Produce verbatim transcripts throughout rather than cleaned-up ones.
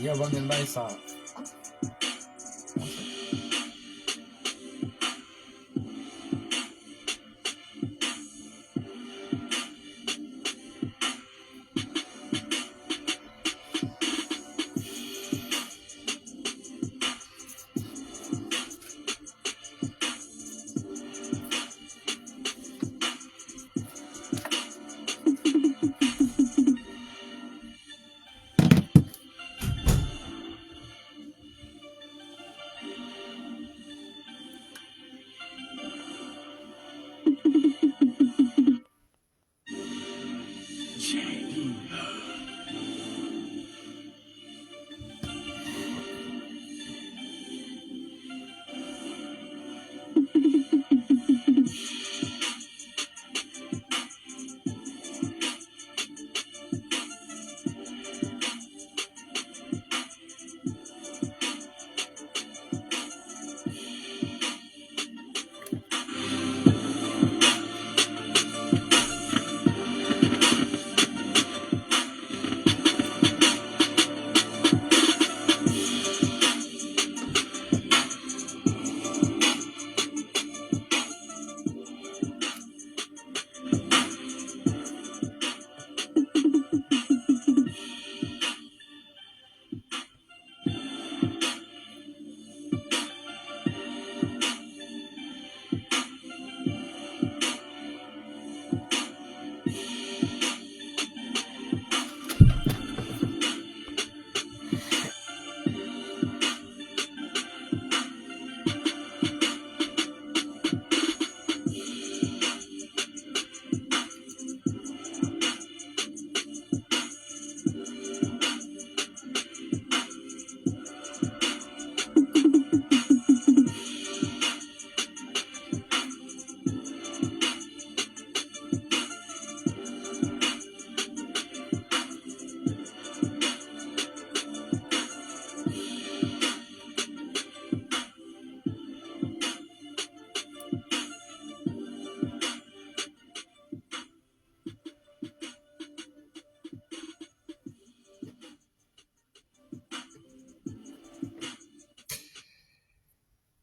Yo, ban m bay sa.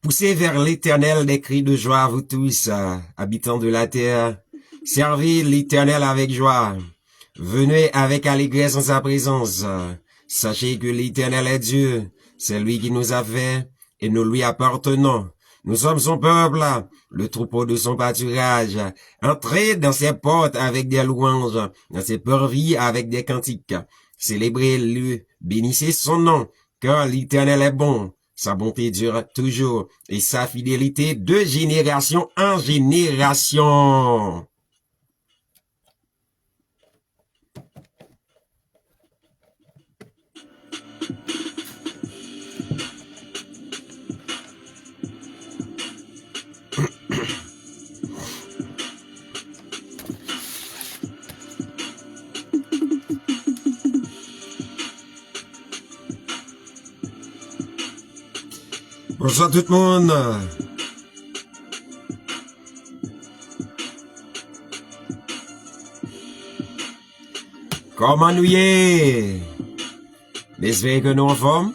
Poussez vers l'Éternel des cris de joie, vous tous, euh, habitants de la terre. Servez l'Éternel avec joie. Venez avec allégresse en sa présence. Sachez que l'Éternel est Dieu. C'est lui qui nous a fait et nous lui appartenons. Nous sommes son peuple, le troupeau de son pâturage. Entrez dans ses portes avec des louanges, dans ses parvis avec des cantiques. Célébrez-le, bénissez son nom, car l'Éternel est bon. Sa bonté dure toujours et sa fidélité de génération en génération. Bonswa tout moun. Kòman nou ye? M espere ke nou anfòm.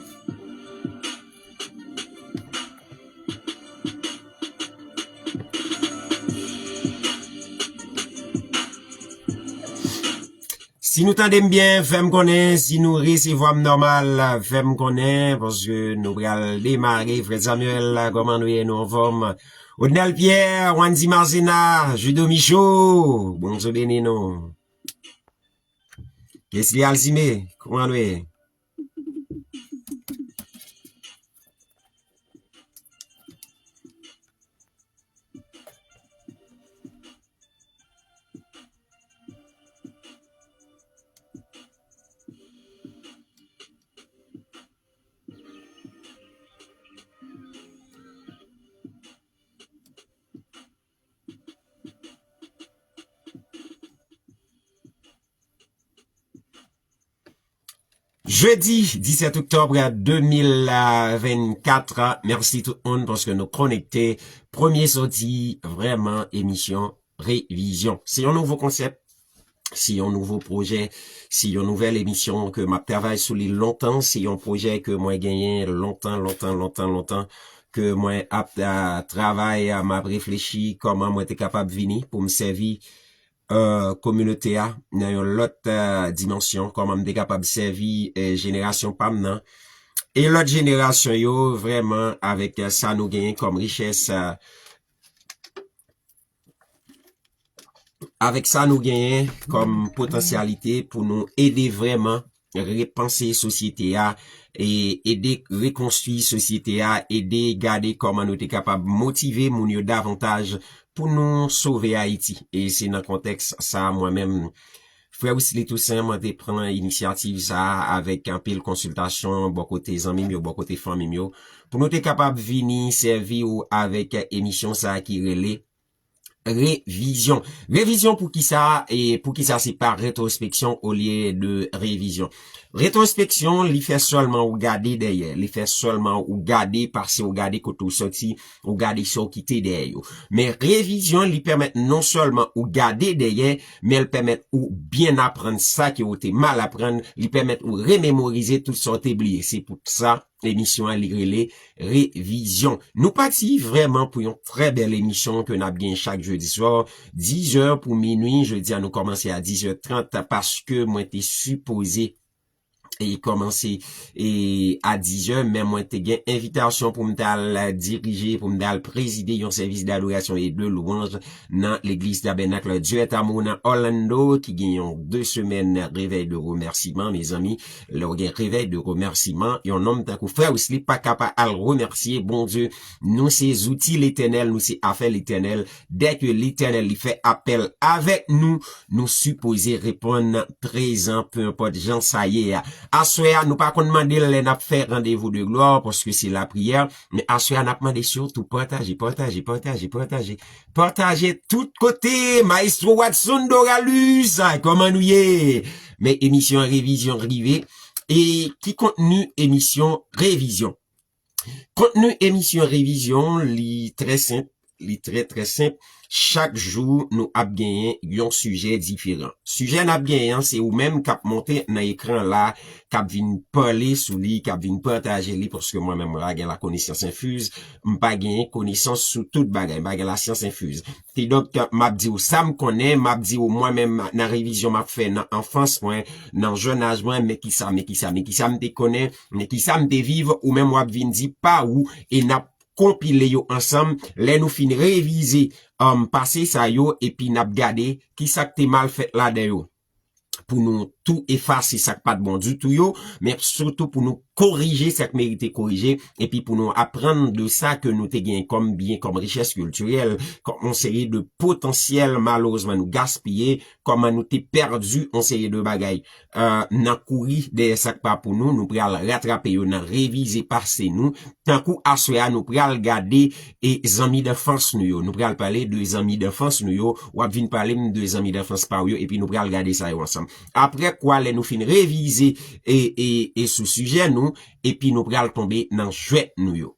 Si nou tande m byen, fè m konnen. Si nou resevwa m nòmal, fè m konnen, paske nou pral demare. Frè Samuel, kòman nou ye? Nou anfòm? Odnel Pierre, Wandy Marcena, Judo Michaud, Bondye beni nou. Kesly Alcimé, kòman nou ye? Jedi disèt oktòb de mil vennkat, mèsi tout moun paske nou konekte. Premye sòti vrèman emisyon revizyon. Se yon nouvo konsèp. Se yon nouvo pwojè, se yon nouvèl emisyon ke m ap travay sou li lontan. Se yon pwojè ke mwen genyen lontan, lontan, lontan, lontan, ke mwen ap, a, travay, a, m ap reflechi kòman mwen te kapab vini pou m sèvi, e, kominote a nan yon lòt, e, dimansyon, kòman m te kapab sèvi, e, jenerasyon pa m nan, e lòt jenerasyon yo, vrèman, avèk, e, sa nou genyen kòm richès, e, avèk sa nou genyen kòm potansyalite pou nou ede vrèman repanse sosyete a, e ede rekonstwi sosyete a, ede gade kòman nou te kapab motive moun yo davantaj pou nou sove Ayiti. E se nan kontèks sa a, mwen menm, frè Wisly Toussaint, mwen te pran inisyativ sa a avèk anpil konsiltasyon bò kote zanmi m yo, bò kote fanmi m yo, pou nou te kapab vini sèvi w avèk emisyon sa a ki rele Revizyon. Revizyon pou kisa, e pou kisa se pa retwospeksyon olye de revizyon? Retwospeksyon, li fè sèlman ou gade dèyè, li fè sèlman ou gade pase, ou gade kote ou soti, ou gade sa ou kite dèyè yo. Men revizyon, li pèmèt non sèlman ou gade dèyè, men l pèmèt ou byen aprann sa ke ou te mal aprann, li pèmèt ou rememorize tout sa ou te bliye. Se pou sa, emisyon an li rele Revizyon. Nou pati vrèman pou yon trè bèl emisyon ke n ap gen chak jedi swa, diz è pou minui. Jodi a, nou kòmanse a diz è trant paske mwen te sipoze e kòmanse e a diz è, men mwen te gen envitasyon pou m t al dirije, pou m t al prezide yon sèvis d'adorasyon e de lwanj nan legliz Tabènak Dieu est Amour nan Orlando, ki gen yon de semèn revèy de remèsiman, mezanmi. Lè w gen revèy de remèsiman, yon nonm tankou frè Wisly pa ka pa al remèsye Bondye. Nou se zouti Letènèl, nou se afè Letènèl. Dèke Letènèl li fè apèl avèk nou, nou sipoze reponn prezan, pe enpòt jan sa ye a. Aswè a, nou pa konn mande l lè n ap fè randevou de glwa, paske se lapriyè, men aswè a, n ap mande sitou pataje, pataje, pataje, pataje. Pataje tout kote, Maestro Watson Doralus, kòman nou ye? Men emisyon an revizyon rive. E ki kontni emisyon revizyon? Kontni emisyon revizyon, li trè senp, li trè, trè senp. Chak jou, nou ap genyen yon sijè diferan. Sijè n ap genyen an, se ou menm k ap monte nan ekran la, k ap vin pale sou li, k ap vin pataje li, paske mwen menm, mwen pa gen la connaissance infuse, m pa gen konesans sou tout bagay, m pa gen la science infuse. Kidonk, m ap di w sa m konnen, m ap di w mwen menm nan revizyon m ap fè nan anfans mwen, nan jèn aj mwen, men kisa, men kisa, men kisa m te konnen, men kisa m te viv, ou menm w ap vin di pa ou, e n ap konpile yo ansanm. Lè nou fin revize, um, pase sa yo, epi n ap gade kisa k te mal fèt ladan yo. Pou nou tou efase sa k pa t bon ditou yo, men sitou pou nou korije sa k merite korije, epi pou nou aprann de sa ke nou te gen kòm byen, kòm richès kiltirèl, kòm yon seri de potansyèl, malerezman, nou gaspiye, kòman nou te pèdi yon seri de bagay, euh, nan kouri dèyè sa k pa pou nou, nou pral ratrape yo nan revize pase nou, tankou aswè a nou pral gade e zanmi danfans nou yo. Nou pral pale de zanmi danfans nou yo. W ap vin pale m de zanmi danfans pa w yo, epi nou pral gade sa yo ansanm. Apre kwa, lè nou fin revize e, e, e sou sijè nou, epi nou pral tonbe nan jwèt nou yo.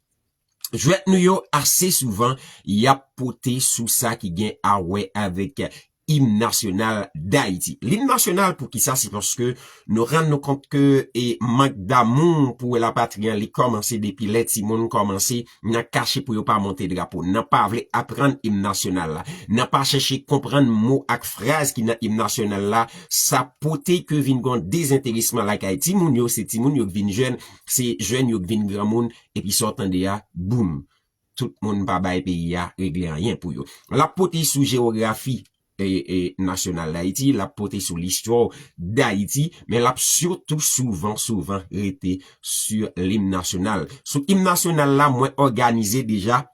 Jwèt nou yo, ase souvan, y ap pote sou sa ki gen a wè avèk im nasyonal Dayiti. Im nasyonal, poukisa? Se paske nou rann nou kont ke e mank damou pou lapatri an, li kòmanse depi lè timoun kòmanse nan kache pou yo pa monte drapo, nan pa vle aprann im nasyonal la, nan pa chèche konprann mo ak fraz ki nan im nasyonal la, sa pote ke vin gon dezenteresman lakay timoun yo, se timoun yo k vin jèn, se jèn yo k vin granmoun, epi sa w tande a, boum! Tout moun pa bay peyi a regle anyen pou yo. L ap pote sou jewografi e, e, nasyonal Dayiti, l ap pote sou listwa Dayiti, men l ap sitou souvan, souvan rete sou lim nasyonal. Sou im nasyonal la, mwen òganize deja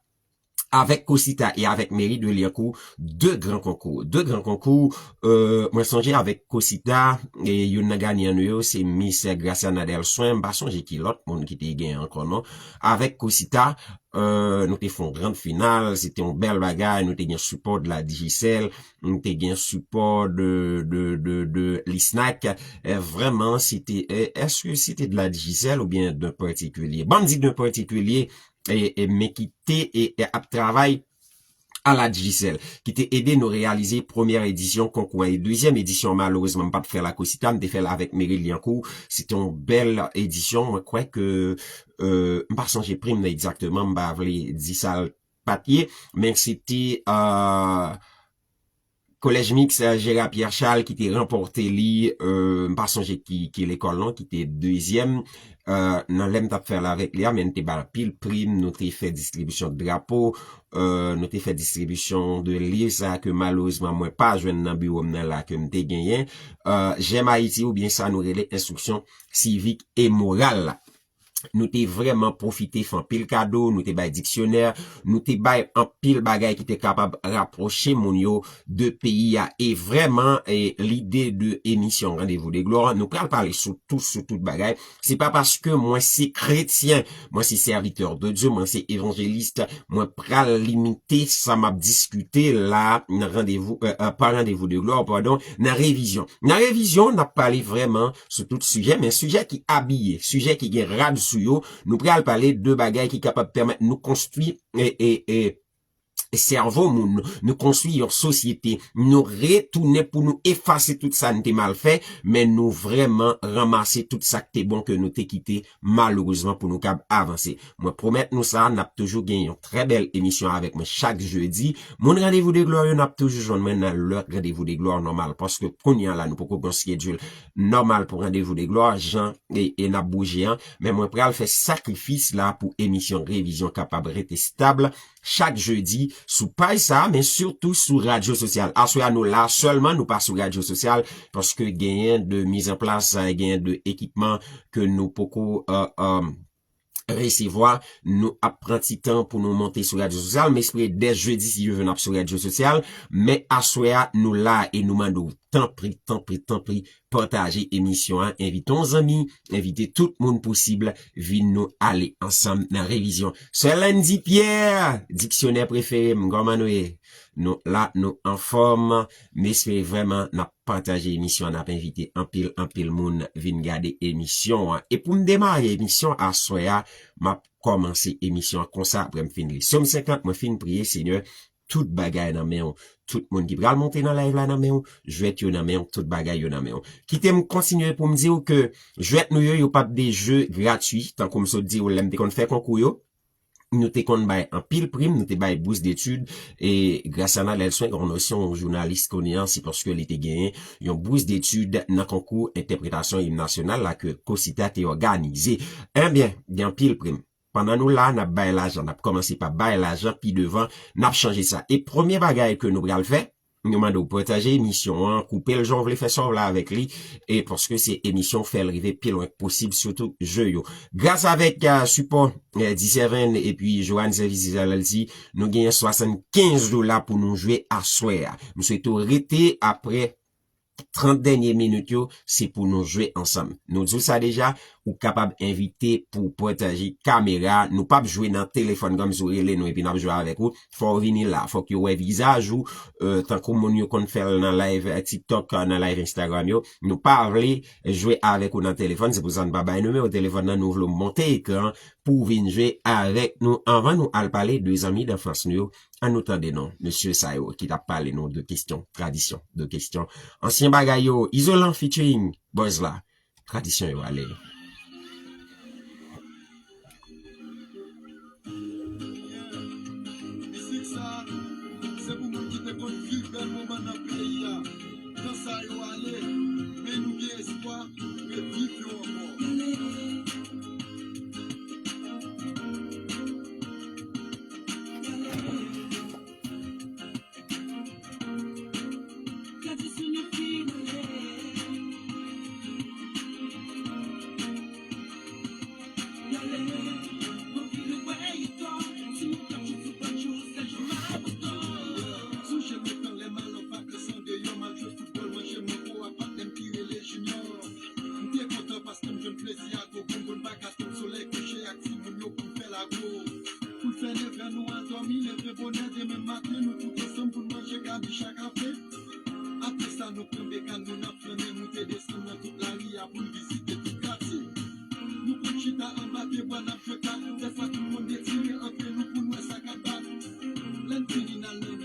avèk Kosita e avèk Meri de Lyankou, de gran konkou. De gran konkou, euh, mwen sonje avèk Kosita, e youn nan ganyan nou yo, se Miss Graciana Delswen, m pa sonje ki lòt moun ki te gen ankò non. Avèk Kosita, euh, nou te fè yon grand final, se te yon bèl bagay, nou te gen sipò de la Digicel, nou te gen sipò de, de, de, de Lisnac. Euh, vrèman, se te, euh, èske se te de la Digicel oubyen d'un particulier? Ban m di d'un particulier, e, e, men ki te, e, e, ap travay Aladjisèl, ki te ede nou reyalize premyè edisyon konkou an. E dezyèm edisyon, malerezman, m pa t fè l ak Osita, m te fè l avèk Meryl Liancourt. Se te yon bèl edisyon. Mwen kwè ke, euh, m pa sonje prim nan egzakteman, m pa vle di sa l pa t ye, men se te, euh, Collège Mixte, euh, Gérard Pierre Charles ki te ranpòte li, euh, m pa sonje ki, ki lekòl non, ki te dezyèm, euh, nan lè m t ap fè l avèk li a, men n te bay anpil prim, nou te fè distribisyon drapo, euh, nou te fè distribisyon de liv sa ke malerezman mwen pa jwenn nan biwo m nan la ke m te genyen, euh, J'aime Haïti oubyen sa nou rele enstriksyon sivik e moral la. Nou te vrèman pwofite fè anpil kado, nou te bay diksyonè, nou te bay anpil bagay ki te kapab rapwoche moun yo de peyi a. E vrèman, e, lide de emisyon Rendez-vous de Gloire, nou pral pale sou tout, sou tout bagay. Se pa paske mwen se kretyen, mwen se serviteur de Dieu, mwen se evanjelis, mwen pral limite sa m ap diskite la nan randevou, euh, euh, pa Rendez-vous de Gloire, padon, nan revizyon. Nan revizyon, n ap pale vrèman sou tout sijè, men sijè ki abiye, sijè ki gen rad sou yo, nou pral pale de bagay ki kapab pèmèt nou konstwi, e, e, e, sèvo moun, nou konstwi yon sosyete, nou retounen pou nou efase tout sa n te mal fè, men nou vrèman ranmase tout sa k te bon ke nou te kite malerezman pou nou kab avanse. Mwen pwomèt nou sa, n ap toujou gen yon trè bèl emisyon avèk mwen chak jedi. Moun Rendez-vous de Gloire yo, n ap toujou jwenn mwen nan lè Rendez-vous de Gloire nòmal, paske kounye a la, nou poko gen yon schedule nòmal pou Rendez-vous de Gloire, jan e, e n ap bouje an. Men mwen pral fè sakrifis la pou emisyon revizyon kapab rete stab chak jedi sou paj sa, men sitou sou radyo sosyal. Aswè a nou la sèlman, nou pa sou radyo sosyal, paske genyen de mizanplas, genyen de ekipman ke nou poko, euh, euh, resevwa. Nou ap pran ti tan pou nou monte sou radyo sosyal. M espere dè jedi, si Dye vle, n ap sou radyo sosyal. Men aswè a, nou la e nou mande w, tanpri, tanpri, tanpri, pataje emisyon an. Envite yon zanmi, envite tout moun posib vin nou ale ansanm nan revizyon. Sè Landy Pierre, diksyonè prefere m, kòman nou ye? Nou la, nou anfòm. M espere vrèman n ap pataje emisyon an, n ap envite anpil, anpil moun vin gade emisyon an. E pou m demare emisyon aswè a, m ap kòmanse emisyon an konsa, apre m fin li Sòm senkant, mwen fin priye, Senyè, tout bagay nan men w. Tout moun ki pral monte nan live la nan men w, jwèt yo nan men w, tout bagay yo nan men w. Kite m kontinye pou m di w ke jwèt nou yo, yo p ap de je gratui, tankou m sot di w lè m te konn fè konkou yo. Nou te konn bay anpil prim, nou te bay bous detid, e gras a Nadèl Swen, yon nosyon jounalis kounye a, se paske li te genyen yon bous detid nan konkou entèpretasyon im nasyonal la ke COSITA te òganize. Ebyen, gen anpil prim. Pandan nou la, n ap bay lajan, n ap kòmanse pa bay lajan, pi devan, n ap chanje sa. E premye bagay ke nou pral fè, nou mande w pataje emisyon an, koupe l jan w vle, fè sa w vle avèk li, e paske se emisyon fè l rive pi lwen k posib, sitou je yo. Gras avèk, euh, sipò, euh, D Seven epi Joanne Services L L C, nou genyen swasannkenz dola pou nou jwe aswè a. M swete w rete apre trant dènye minit yo, se pou nou jwe ansanm. Nou di w sa deja, ou kapab envite pou w pataje kamera. Nou p ap jwe nan telefòn kòmsi w rele nou epi n ap jwe avèk ou. Fò w vini la, fòk yo wè vizaj ou, euh, tankou moun yo konn fè l nan live, euh, TikTok, euh, nan live Instagram yo. Nou pa vle jwe avèk ou nan telefòn, se pou sa n pa bay nimewo telefòn nan, nou vle w monte ekran pou w vin jwe avèk nou. Anvan nou al pale de zanmi danfans nou yo, ann nou tande non, mesye sa yo ki t ap pale nou de kesyon tradisyon, de kesyon ansyen bagay yo. Izolan featuring Buzz la, tradisyon yo ale. Mizik sa, se pou moun ki te konn viv bèl moman nan peyi a. Tan sa yo ale, men nou gen espwa reviv yo ankò. Sonje mwen tan lè m al an vakans andeyò, m al jwe foutbòl, manje mango a patnè m ki rele Junior. M te kontan paske m jwenn plezi ak Ogongon, m pa ka tann solèy kouche ak timoun yo pou m fè lago. Pou l fè nevè nou al dòmi, leve bonè demen maten, nou tout ansanm pou n manje kabicha kafe. Apre sa, nou pran bekàn nou, n ap flannen, moute desann nan tout lari a pou n vizite tout katye. Nou konn chita anba pye bwa, n ap jwe kat, dèfwa tout moun detire antre nou pou n wè sa k ap bat. Lè n fini, n al nan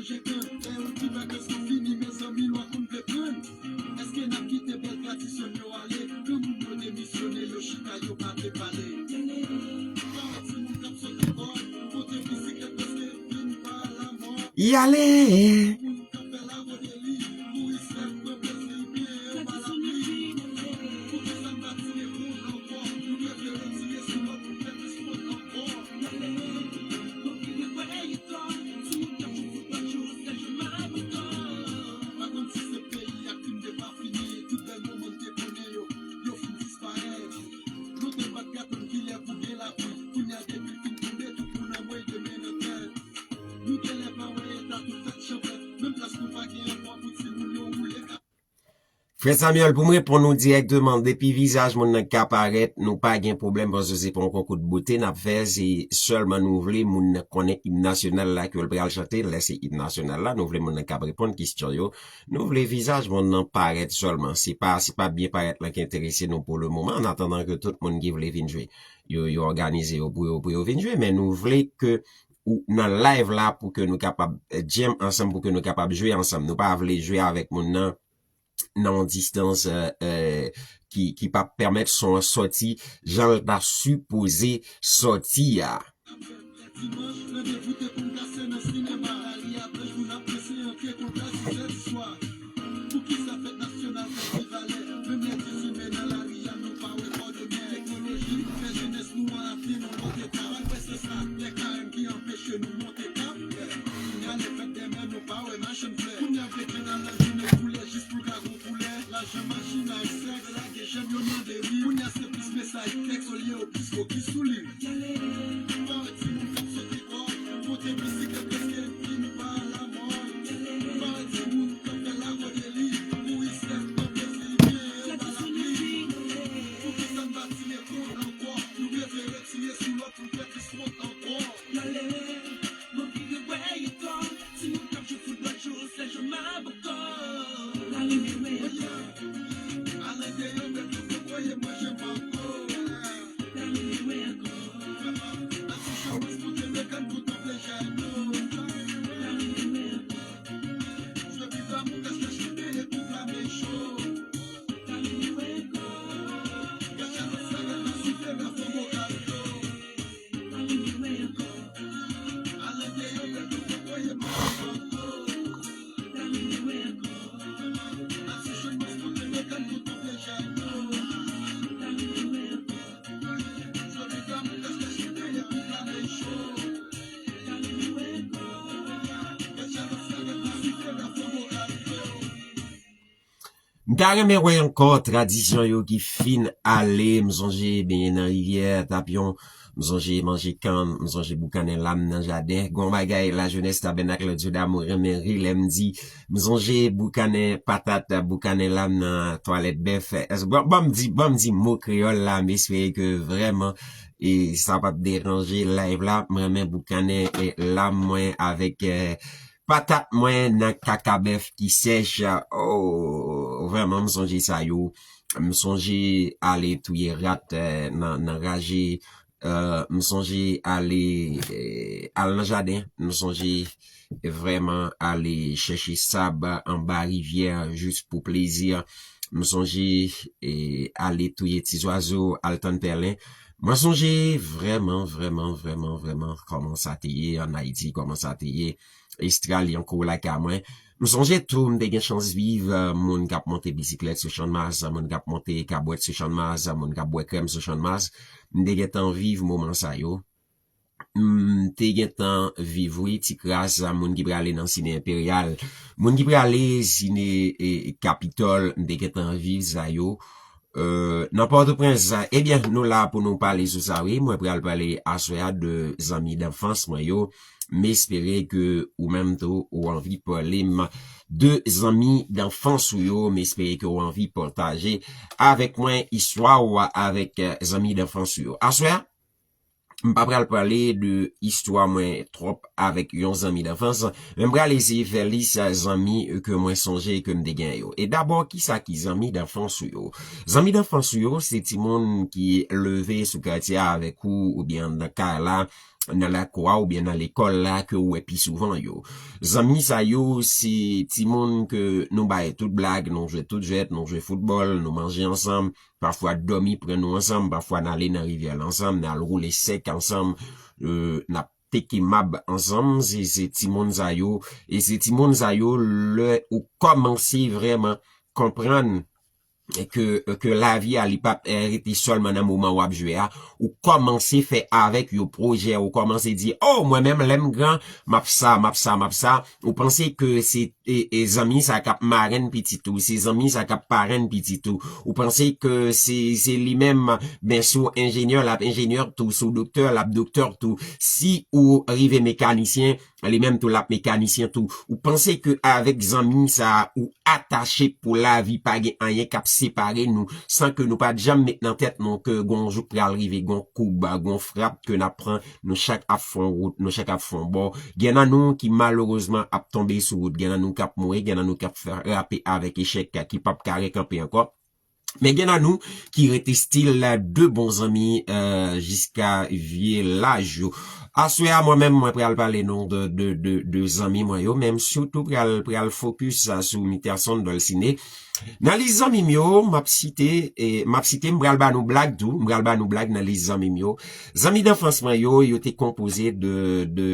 Chèken fè yon ti vakans nou fini, mezanmi, lwa konn vle pran. Èske n ap kite bèl tradisyon yo ale? Granmoun yo demisyone, yo chita, yo pa vle pale. Pawòl timoun k ap sot lekòl, pote bisiklèt prèske vin pa lamò. Y ale! Moun k ap fè lagodeli, mouri sèk, pran plezi, byen yo pa lapli. Poukisa n pa tire kont ankò? Nou prefere tire sou lòt pou fè plis wont ankò. Frè Samuel, pou m reponn ou dirèkteman, depi vizaj moun nan ka parèt, nou pa gen pwoblèm, paske se pa yon konkou de bote n ap fè, se sèlman nou vle moun nan konnen im nasyonal la ke l pral chante, lè se im nasyonal la, nou vle moun nan k ap reponn kesyon yo, nou vle vizaj moun nan parèt sèlman, se pa, se pa byen parèt lan ki enterese nou pou le moman, an atandan ke tout moun ki vle vin jwe, yo, yo òganize yo pou yo, pou yo vin jwe, men nou vle ke ou nan live la pou ke nou kapab, eh, jam ansanm, pou ke nou kapab jwe ansanm. Nou pa vle jwe avèk moun nan nan yon distans, eh, eh, ki, ki p ap pèmèt son an sòti jan l ta sipoze sòti a. M ta renmen wè ankò tradisyon yo ki fin ale. M sonje benyen nan rivyè, tapyon. M sonje manje kann. M sonje boukannen lam nan jaden. Gon bagay, lajenès Tabènak Dye Damou renmen ri lè m di. M sonje boukannen patat, boukannen lam nan twalèt bèf. Èske, ban, ban m di, ban m di mo kreyòl la, m espere ke vrèman, e sa p ap deranje live la. M renmen boukannen, e, lam mwen avèk, e, patat mwen nan kaka bèf ki sèch. Oh, vrèman, m sonje sa yo. M sonje ale touye rat, eh, nan, nan raje. Eh, m sonje ale, eh, al nan jaden. M sonje vrèman ale chèche sab anba rivyè jis pou plezi. M sonje, eh, ale touye ti zwazo, al tann pèlen. Mwen sonje vrèman, vrèman, vrèman, vrèman kòman sa te ye ann Ayiti, kòman sa te ye. Estrali ankò lakay mwen. M sonje tou, m te gen chans viv, eh, moun k ap monte bisiklèt sou Channmas, moun k ap monte kabwèt sou Channmas, moun k ap bwè krèm sou Channmas. M te gentan viv moman sa yo. M te gentan viv, wi, ti kras, moun ki prale nan Sine Enperyal. Moun ki prale Sine, eh, Kapitòl, m te gentan viv sa yo. Euh, nan Pòtoprens, ebyen, nou la pou nou pale sou sa, wi. Mwen pral pale aswè a de zanmi danfans mwen yo. M espere ke ou menm tou, ou anvi pale m de zanmi danfans ou yo. M espere ke ou anvi pataje avèk mwen istwa ou a avèk, eh, zanmi danfans ou yo. Aswè a, m pa pral pale de istwa mwen twòp avèk yon zanmi danfans, men m pral eseye fè lis zanmi ke mwen sonje ke m te gen yo. E dabò, kisa ki zanmi danfans ou yo? Zanmi danfans ou yo, se timoun ki leve sou katye a avèk ou, oubyen nan kay la, nan lakou a oubyen nan lekòl la ke w wè pi souvan yo. Zanmi sa yo, se timoun ke nou bay tout blag, nou jwe tout jwèt, nou jwe foutbòl, nou manje ansanm, pafwa dòmi pran nou ansanm, pafwa n ale nan rivyè la ansanm, n al woule sèk ansanm, euh, n ap teke mab ansanm, se, se timoun sa yo, e se timoun sa yo, lè ou kòmanse vrèman konprann ke, ke lavi a li p ap, eh, rete sèlman nan moman w ap jwe a, ou kòmanse fè avèk yo pwojè, ou kòmanse di, oh, mwen menm lè m gran, m ap sa, m ap sa, m ap sa, ou panse ke se, e, e zanmi sa k ap marenn pitit ou, se zanmi sa k ap parenn pitit ou, ou panse ke se, se li menm, ben, si w enjenyè, l ap enjenyè tou, si w doktè, l ap doktè tou, si ou rive mekanisyen, li menm tou l ap mekanisyen tou. Ou panse ke avèk zanmi sa a, ou atache pou lavi, pa gen anyen k ap separe nou, san ke nou pa t janm met nan tèt nou ke gon jou k pral rive, gon koub, gon frap ke n ap pran, nou chak ap fè yon wout, nou chak ap fè yon bò. Gen nan nou ki malerezman ap tonbe sou wout, gen nan nou k ap mouri, gen nan nou k ap frape avèk echèk ki p ap ka rekanpe ankò. Men gen nan nou ki rete still de bon zanmi, eh, jiska vye laj yo. Aswè a, mwen menm, mwen pral pale nou de, de, de, de zanmi mwen yo, men m sitou pral, pral fokis, ah, sou Miterson Dolcine. Nan lis zanmi m yo, m ap site, eh, m ap site, m pral ba nou blag tou, m pral ba nou blag nan lis zanmi m yo. Zanmi danfans mwen yo, yo te konpoze de, de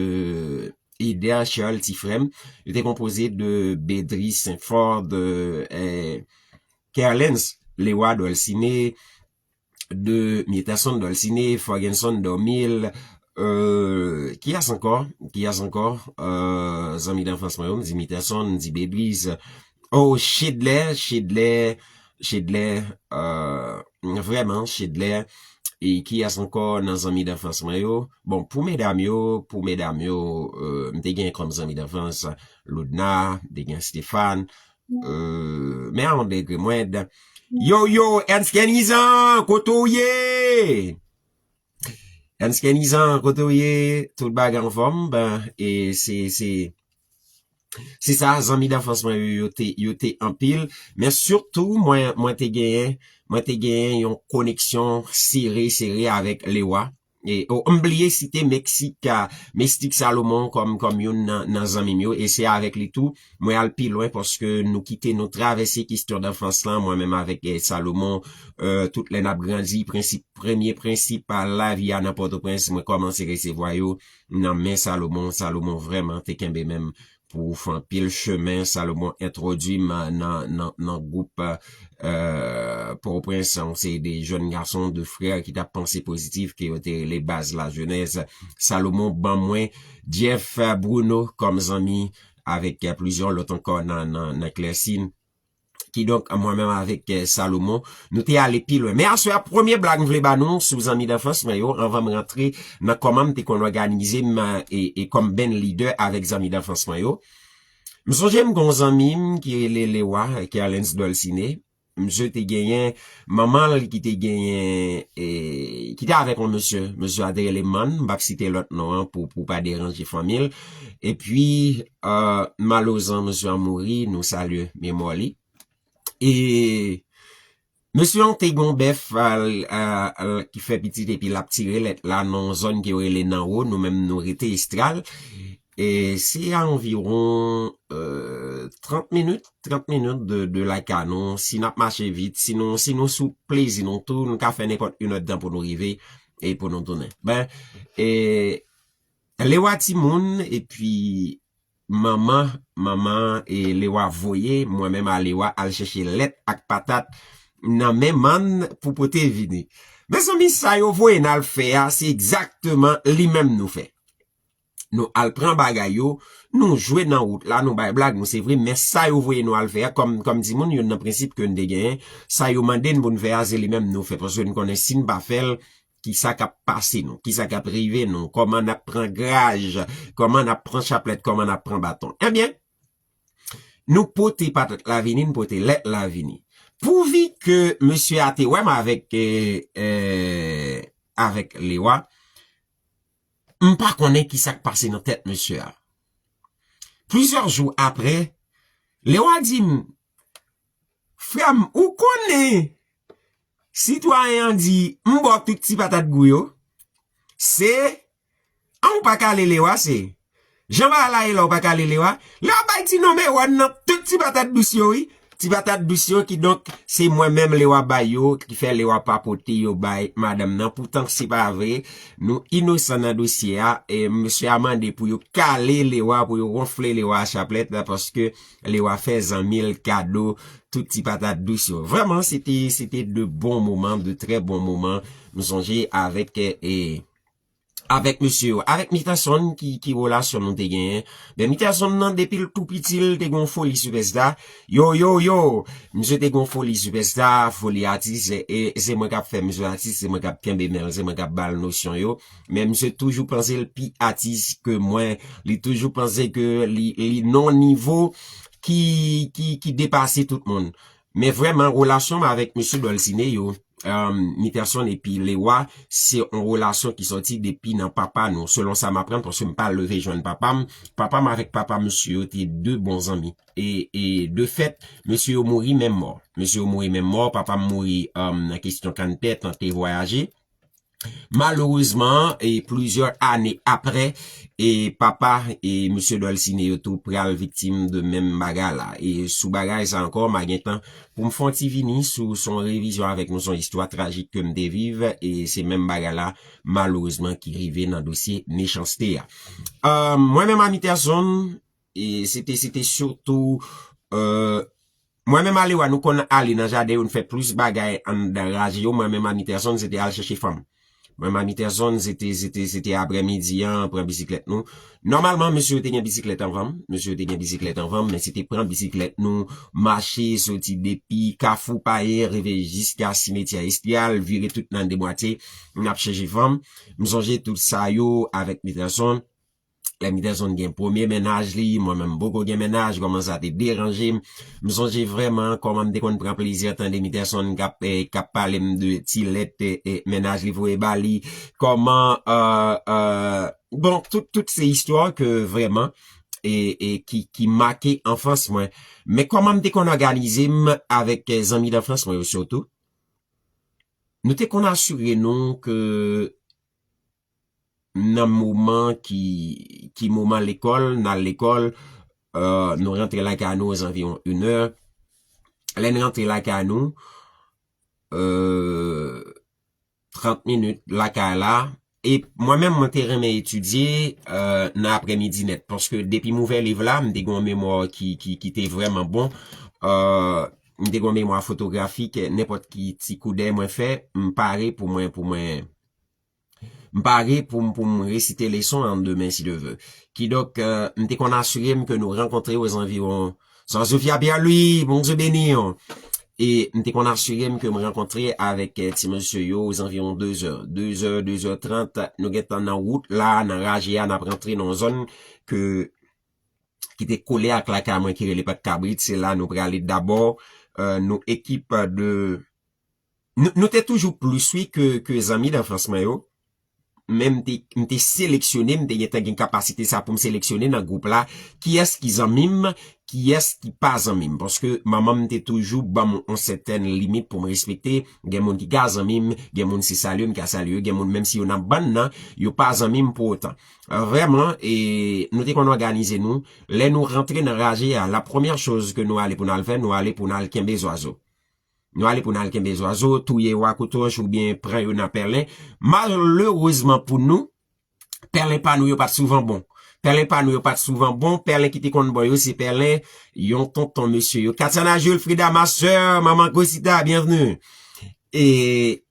Eder Charles, ti frè m, yo te konpoze de Bedri Senfò, de, eh, Kerlens Lewa Dolcine, de Miterson Dolcine, Forgenson Dormil, euh, kiyès ankò? Kiyès ankò? Euh, zanmi danfans mwen yo, m di Miterson, m di Bedriz. Oh, Chedlè, Chedlè, Chedlè, euh, vrèman, Chedlè. E kiyès ankò nan zanmi danfans mwen yo? Bon, pou medam yo, pou medam yo, euh, m te gen kòm zanmi danfans, Loudna, m te gen Stéphane, euh, men a yon degre mwèd. Yo, yo, Ernst Kenizan, kote w ye? Ernst Kenizan, kote w ye? Tout bagay anfòm? Ben, e se, se, se sa, zanmi danfans mwen yo, yo te, yo te anpil. Men sitou, mwen, mwen te genyen, mwen te genyen yon koneksyon sere, sere avèk Lewa. E, o, m bliye site Meksik, a, Mestik Salomon kòm, kòm youn nan, nan zanmi m yo. E se avèk li tou, mwen al pi lwen paske nou kite, nou travèse kesyon danfans lan, mwen menm avèk, eh, Salomon, eh, tout lè n ap grandi, prensip, premye prensip a lavi a nan Pòtoprens, mwen kòmanse resevwa yo nan men Salomon. Salomon vrèman te kenbe men m pou fè anpil chemen. Salomon entwodui m nan, nan, nan gwoup, eh, Pòtoprens, yon seri de jèn gason, de frè ki t ap panse pozitif, ke yo te rele Baz Lajenès. Salomon ban mwen Jeff Bruno kòm zanmi, avèk, eh, plizyè lòt ankò nan, nan, nan Klèsin. Kidonk, mwen menm avèk, eh, Salomon, nou te ale pi lwen. Men aswè a, premye blag m vle ba nou sou zanmi danfans mwen yo, anvan m rantre nan kòman m te konn òganize m, e, e kòm band leader avèk zanmi danfans mwen yo. M sonje m gen yon zanmi m ki rele Lewa, Kerlens Dolcine. Misye te genyen manman l ki te genyen, e, ki te avèk yon mesye. Mesye a te rele Man, m p ap site lòt non an pou, pou pa deranje fanmi l. Epi, euh, malerezman, mesye an mouri, nou salye memwa li. E mesye an te gen yon bèf, euh, euh, euh, ki fè pitit epi l ap tire lèt la nan yon zòn ke yo rele Nanwo, nou menm nou rete Estral. E se a anviwon, euh, trant minit, trant minit de, de lakay nou. Si n ap mache vit, si nou, si nou sou plezi nou tou, nou ka fè nenpòt inèdtan pou nou rive e pou nou tounen. Ben, e Lewa timoun, epi manman, manman e Lewa voye mwen menm a Lewa al chèche lèt ak patat nan men Man pou pote vini. Mezanmi, sa yo voye n al fè a, se egzakteman li menm nou fè. Nou al pran bagay yo, nou jwe nan wout la, nou bay blag nou, se vre, men sa yo voye nou al fè a, kòm, kòm timoun, youn nan prensip ke n te genyen, sa yo mande n pou n fè a, se li menm nou fè, paske n konnen si n pa fè l, kisa k ap pase nou, kisa k ap rive nou, kòman n ap pran graj, kòman n ap pran chaplèt, kòman n ap pran baton. Ebyen, nou pote patat la vini, nou pote lèt la vini. Pouvi ke mesye a te wè m avèk, eh, eh, avèk Lewa, m pa konnen kisa k pase nan tèt mesye a. Plizyè jou apre, Lewa di m, frè m, ou konnen, sitwayen an di, m ba w tout ti patat gou yo, se An, ou pa kale Lewa, se. Jan bagay la ye la, ou pa kale Lewa. Lewa bay ti non mewòn nan, tout ti patat dous yo, wi. Ti patat dous yo, kidonk, se mwen menm Lewa bay yo, ki fè Lewa pa pote yo bay madanm nan. Poutan, se pa vre. Nou inosan nan dosye a. E mesye a mande pou yo kale Lewa, pou yo wonfle Lewa a chaplèt la, paske Lewa fè zanmi l kado tout ti patat dous yo. Vrèman, se te, se te de bon moman, de trè bon moman. M sonje avèk, e, avèk mesye yo. Avèk Miterson, ki, ki relasyon nou te genyen? Ben, Miterson nan, depi l tou piti, l te gon foli sipèsta. Yo, yo, yo! Misye te gon foli sipèsta, foli atis, e, e se mwen k ap fè misye atis, se mwen k ap kenbe men l, se mwen k ap ba l nosyon yo. Men misye toujou panse l pi atis ke mwen, li toujou panse ke li, li nan yon nivo ki, ki, ki depase tout moun. Men vrèman, relasyon m avèk mesye Dolcine yo, um, Miterson epi Lewa, se yon relasyon ki sòti depi nan papa nou, selon sa m aprann, paske m pa leve jwenn papa m. Papa m avèk papa mesye yo te de bon zanmi. E, e de fèt, mesye yo mouri menm mò. Mesye yo mouri menm mò, papa m mouri, um, nan kesyon kanntè, tante vwayaje. Malerezman, e plizyè ane apre, e papa e mesye Dolcine yo tou pral viktim de menm bagay la. E sou bagay sa ankò, m a gen tan pou m fè yon ti vini sou, sou yon revizyon avèk nou, sou yon istwa trajik ke m te viv, e se menm bagay la, malerezman, ki rive nan dosye mechanste a. Euh, mwen menm a Miterson, e se te, se te sitou, euh, mwen menm a Lewa, nou konn ale nan jaden yo, nou fè plis bagay anndan raje yo. Mwen menm a Miterson, se te al chèche fanm. Mwen menm a Miterson, se te, se te, se te aprèmidi an, pran bisiklèt nou. Nòmalman, mesye yo te gen bisiklèt anvan m. Mesye yo te gen bisiklèt anvan m, men se te pran bisiklèt nou, mache, soti depi Kafou Payen, rive jiska simetyè Estriyal, vire tout nan de mwatye, n ap chèche fanm. M sonje tout sa yo avèk Miterson. Lè Miterson gen premye mennaj li, mwen menm m poko gen mennaj, kòman sa te deranje m. M sonje vrèman kòman m te konn pran plezi tande Miterson k ap, eh, k ap pale m de ti lèt, eh, eh, mennaj li voye ba li. Kòman, euh, euh, bon, tout, tout se istwa ke vrèman, e, e ki, ki make anfans mwen. Men kòman m te konn òganize m avèk, eh, zanmi danfans mwen yo sitou, nou te konn asire nou ke nan moman ki, ki moman lekòl, n al lekòl, euh, nou rantre lakay nou ozanviwon inè. Lè n rantre lakay nou, euh, trant minit lakay la, e mwen menm, mwen te renmen etidye, euh, nan aprèmidi nèt, paske depi m ouvè liv la, m te gen yon memwa ki, ki, ki te vrèman bon. Euh, m te gen yon memwa fotografik, nenpòt ki ti koudèy mwen fè, m pare pou mwen, pou mwen, m pare pou m, pou m resite leson an demen, si Dye vle. Kidonk, euh, m te konn asire m ke nou rankontre ozanviwon, San Sofia Pierre Louis, Bondye beni w. E m te konn asire m ke m rankontre avèk, eh, ti mesye yo ozanviwon de zè. De zè, de zè trant, nou gentan nan wout la, nan raje a, n ap rantre nan yon zòn ke, ki te kole ak lakay mwen ki rele Pak Kabrit. Se la nou prale dabò, euh, nou ekip de Nou, nou te toujou plis, wi, ke, ke zanmi danfans mwen yo. Men m te, m te seleksyone, m te gentan gen kapasite sa pou m seleksyone nan gwoup la, kiyès ki zanmi m, kiyès ki pa zanmi m. Paske manman m te toujou ban m yon sètèn limit pou m respekte. Gen moun ki ka zanmi m, gen moun se salye m ka salye yo, gen moun menm si yo nan bann nan, yo pa zanmi m pou otan. Euh, vrèman, e, nou te konn òganize nou. Lè nou rantre nan raje a, la premyè choz ke nou ale pou n al fè, nou ale pou n al kenbe zwazo. Nou ale pou n al kenbe zwazo, touye yo ak wotwòch oubyen pran yo nan pèlen. Malerezman pou nou, pèlen pa nou yo pa t souvan bon. Pèlen pa nou yo pa t souvan bon, pèlen ki te konn bon yo, se pèlen yon tonton mesye yo. Katiana Jules, Frida, ma sœur, manman Cosita, bienvenue. E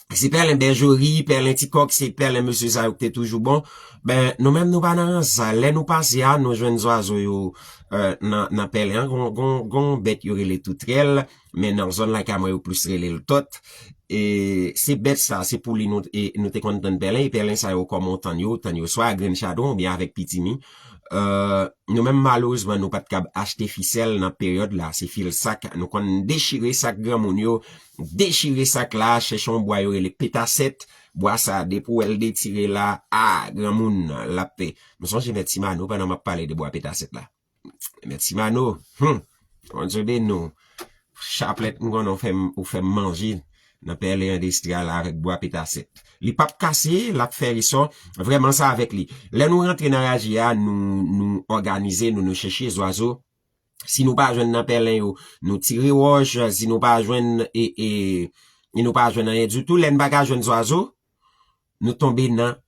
se pèlen Bèjori, pèlen Ti Kòk, se pèlen mesye sa yo ki te toujou bon. Ben, nou menm nou pa nan rans sa. Lè nou pase a, nou jwenn zwazo yo, euh, nan, nan pèlen an. Gon, gon, gon bèt yo rele toutrèl, men nan zòn lakay mwen yo plis rele l tòt. E se bèt sa, se pou li nou, e nou te konn tann pèlen, e pèlen sa yo kòman w tann yo, w tann yo swa a grenn chadwon oubyen avèk pitimi. Euh, nou menm malerezman nou pa t kab achte fisèl nan peryòd la, se fil sak, nou konn dechire sak granmoun yo, dechire sak la, chèche yon bwa yo rele petasèt, bwa sa depi w wè l detire la, a, granmoun, l ap fè. M sonje Mèt Simano pandan m ap pale de bwa petasèt la. Mèt Simano, hmm, Bondye beni w. Chaplèt m konnen w fè m, ou fè m manje. nan pèlen endistri a la avèk bwa petasèt. Li p ap kase, l ap fè resò. Vrèman, sa avèk li. Lè nou rantre nan raje a, nou, nou òganize nou, nou chèche zwazo. Si nou pa jwenn nan pèlen yo, nou tire wòch. Si nou pa jwenn, e, e, e nou pa jwenn anyen ditou, lè n pa ka jwenn zwazo, nou tonbe nan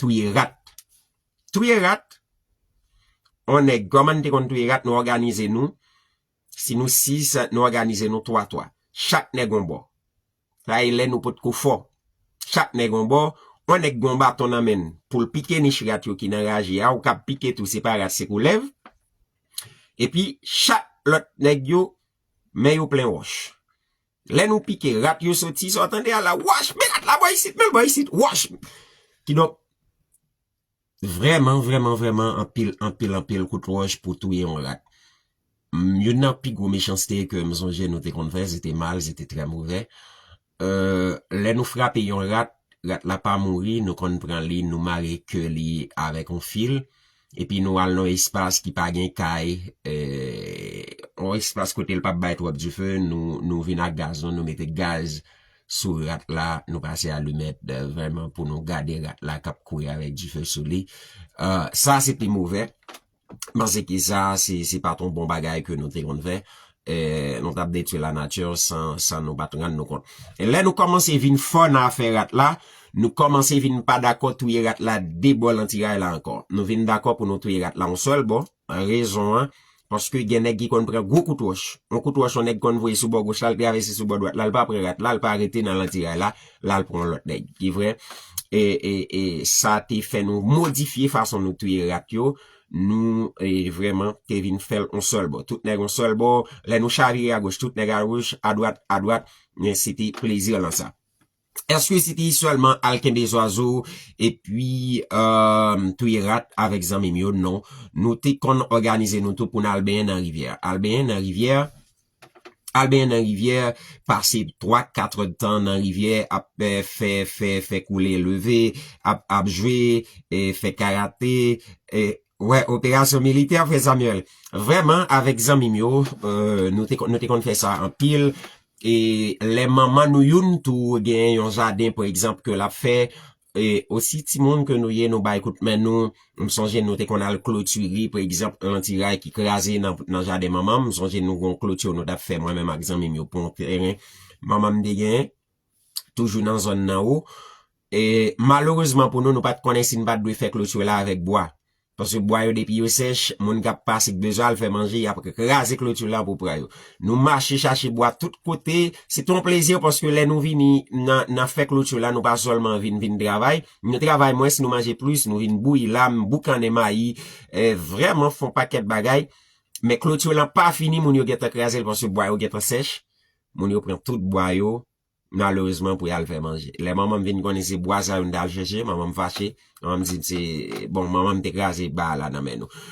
touye rat. Touye rat, on nèg, kòman n te konn touye rat, nou òganize nou. Si nou sis, nou òganize nou twa twa. Chak nèg on bò. Sa e lè nou potko fò. Chak nèg on bò, on nèg gon baton nan men l pou l pike nich rat yo ki nan raje a, ou kab pike tou, se pa rat, se koulèv. Epi chak lòt nèg yo, men yo plen wòch. Lè nou pike, rat yo soti, sa w tande a la, wòch, men rat la bò isit, men l bò isit, wòch. Kidonk, vrèman, vrèman, vrèman, anpil, anpil, anpil kout wòch pou touye yon rat. M, youn nan pi gwo mechanste ke m sonje nou te konn fè, se te mal, se te trè movè. Euh, lè nou frape yon rat, rat la pa mouri, nou konn pran li, nou mare ke li avèk yon fil, epi nou al nan espas ki pa gen kay, euh, yon espas kote l p ap bay twòp dife, nou, nou vin ak gaz nou, nou mete gaz sou rat la, nou pase alimèt, euh, vrèman pou nou gade rat la k ap kouri avèk dife sou li. Euh, sa se pi movè. M panse ke sa, se, se pa t yon bon bagay ke nou te konn fè. Eh, nou t ap detwi lanati san, san nou pa t rann nou kont. E lè nou kòmanse vin fò nan afè rat la, nou kòmanse vin pa dakò touye rat la de bò lantiray la ankò. Nou vin dakò pou nou touye rat la yon sèl bò. Rezon an, paske gen nèg ki konn pran gwo kout wòch. Yon kout wòch yon nèg konn voye sou bò goch la, l travèse sou bò dwat la, l pa pran rat la, l pa rete nan lantiray la, l al pran yon lòt nèg. Ki vre, e, e, e sa te fè nou modifye fason nou touye rat yo. Nou, e, vrèman te vin fè l yon sèl bò. Tout nèg yon sèl bò. Lè nou chavire agoch, tout nèg agoch, adwat, adwat. Men se te plezi lan sa. Èske se te sèlman al kenbe zwazo epi, euh, touye rat avèk zanmi m yo? Non. Nou te konn òganize nou tou pou n al benyen nan rivyè. Al benyen nan rivyè, al benyen nan rivyè, pase twa, kat èdtan nan rivyè, ap, eh, fè, fè, fè koule leve, ap, ap jwe, eh, fè karate, eh, wè, operasyon militè, frè Samuel. Vrèman, avèk zanmi m yo, eh, nou te, nou te konn fè sa anpil. E lè manman nou youn tou gen yon jaden, pa egzanp, ke l ap fè, e osi timoun ke nou ye, nou bay kout men nou. M sonje nou te konn al klotire, pa egzanp, lantiray ki kraze nan, nan jaden manman m. M sonje nou gon kloti nou t ap fè mwen menm ak zanmi m yo pou yon teren manman m te genyen, toujou nan zòn nan wo. E malerezman pou nou, nou pa t konnen si n pa t dwe fè kloti la avèk bwa. Paske bwa yo depi yo sèch, moun k ap pase k bezwen al fè manje, y ap kraze kloti la pou pran yo. Nou mache chache bwa tout kote, se te yon plezi paske lè nou vini nan, nan fè kloti la, nou pa sèlman vin, vin travay, nou travay mwens, nou manje plis, nou vin bouyi lam, boukannen mayi, eh, vrèman fè yon pakèt bagay. Men kloti la pa fini, moun yo gentan kraze l paske bwa yo gentan sèch. Moun yo pran tout bwa yo, malerezman, pou y al fè manje. Lè manman m vin konnen se bwa sa yo n t al chèche, manman m fache. Manman m di se, bon, manman m te kraze ba la nan men nou.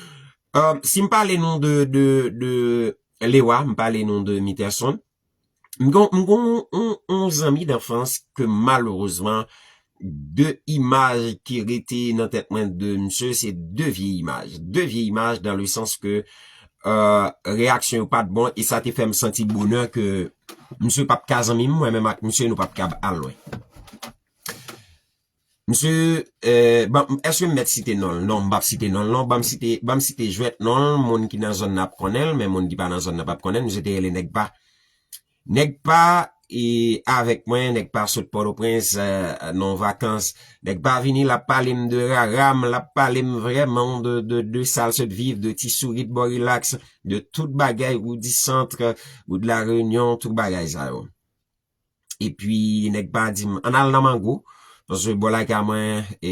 Euh, si m pale nou de, de, de Lewa, m pale nou de Miterson, m gon, m gon yon, yon zanmi danfans ke malerezman, de imaj ki rete nan tèt mwen de misye, se de vye imaj. De vye imaj dan le sans ke, euh, reyaksyon yo pa t bon e sa te fè m santi bonè ke misye p ap ka zanmi m, mwen menm ak misye nou p ap ka al lwen. Misye, euh, ban, èske m mèt site non l? Non, m p ap site non l, non. Ban m site, ban m site jwèt non l, moun ki nan zòn nan ap konnen l, men moun ki pa nan zòn nan p ap konnen l. Misye te rele Nèg Pa. Nèg Pa, e, avèk mwen, Nèg Pa sot Pòtoprens, euh, nan vakans. Nèg Pa vini, l ap pale m de rara m, l ap pale m vrèman de, de, de sa l sot viv, de Ti Sourit bò Rilaks, de tout bagay, Woudi Sant, Woud La Reyinyon, tout bagay sa yo. Epi, Nèg Pa di m, ann al nan mango. Paske bò lakay mwen, e,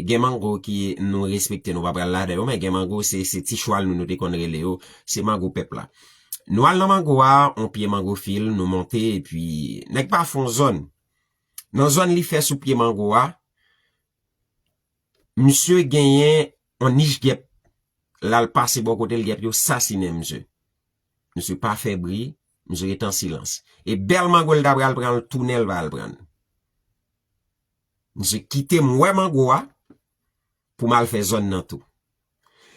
gen mango ki nou respekte, nou pa pral ladan yo, men gen mango, se, se ti chwal nou, nou te konn rele yo, se mango pèp la. Nou al nan mango a, on pye mango fil, nou monte, epi Nèg Pa fè on zòn. Nan zòn li fè sou pye mango a, misye genyen on nich gèp. L al pase bò kote l, gèp yo sasinen misye. Misye pa fè bri, misye ret an silans. E bèl mango l ta pral pran, l tounen, l pa al pran. Misye kite m wè mango a pou m al fè zòn nan tou.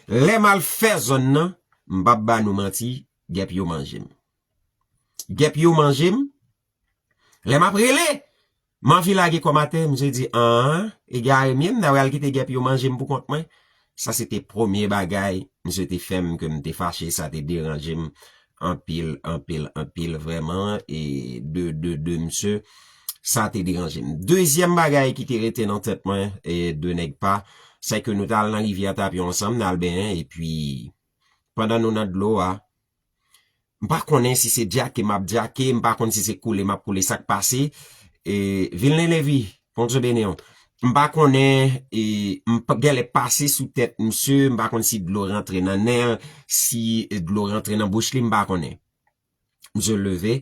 Lè m al fè zòn nan, m p ap ba nou manti, gèp yo manje m. Gèp yo manje m, Lè m ap rele, m anvi lage kò m atè, misye di, an, egare m ye, m ta pral kite gèp yo manje m pou kont mwen. Sa se te premye bagay misye te fè m ke m te fache, sa te deranje m anpil, anpil, anpil, vrèman, e de, de, de misye, sa te deranje m. Dezyèm bagay ki te rete nan tèt mwen, e de nèg pa, se ke nou t al nan rivyè Tapyon ansanm, n al benyen, epi pandan nou nan dlo a, m pa konnen si se djake m ap djake, m pa konn si se koule m ap koule, sa k pase. E, Vilne Levi, Bondye beni w. M pa konnen, e, m pa, genlè pase sou tèt misye, m pa konn si dlo rantre nan nen l, si dlo rantre nan bouch li, m pa konnen. Misye leve,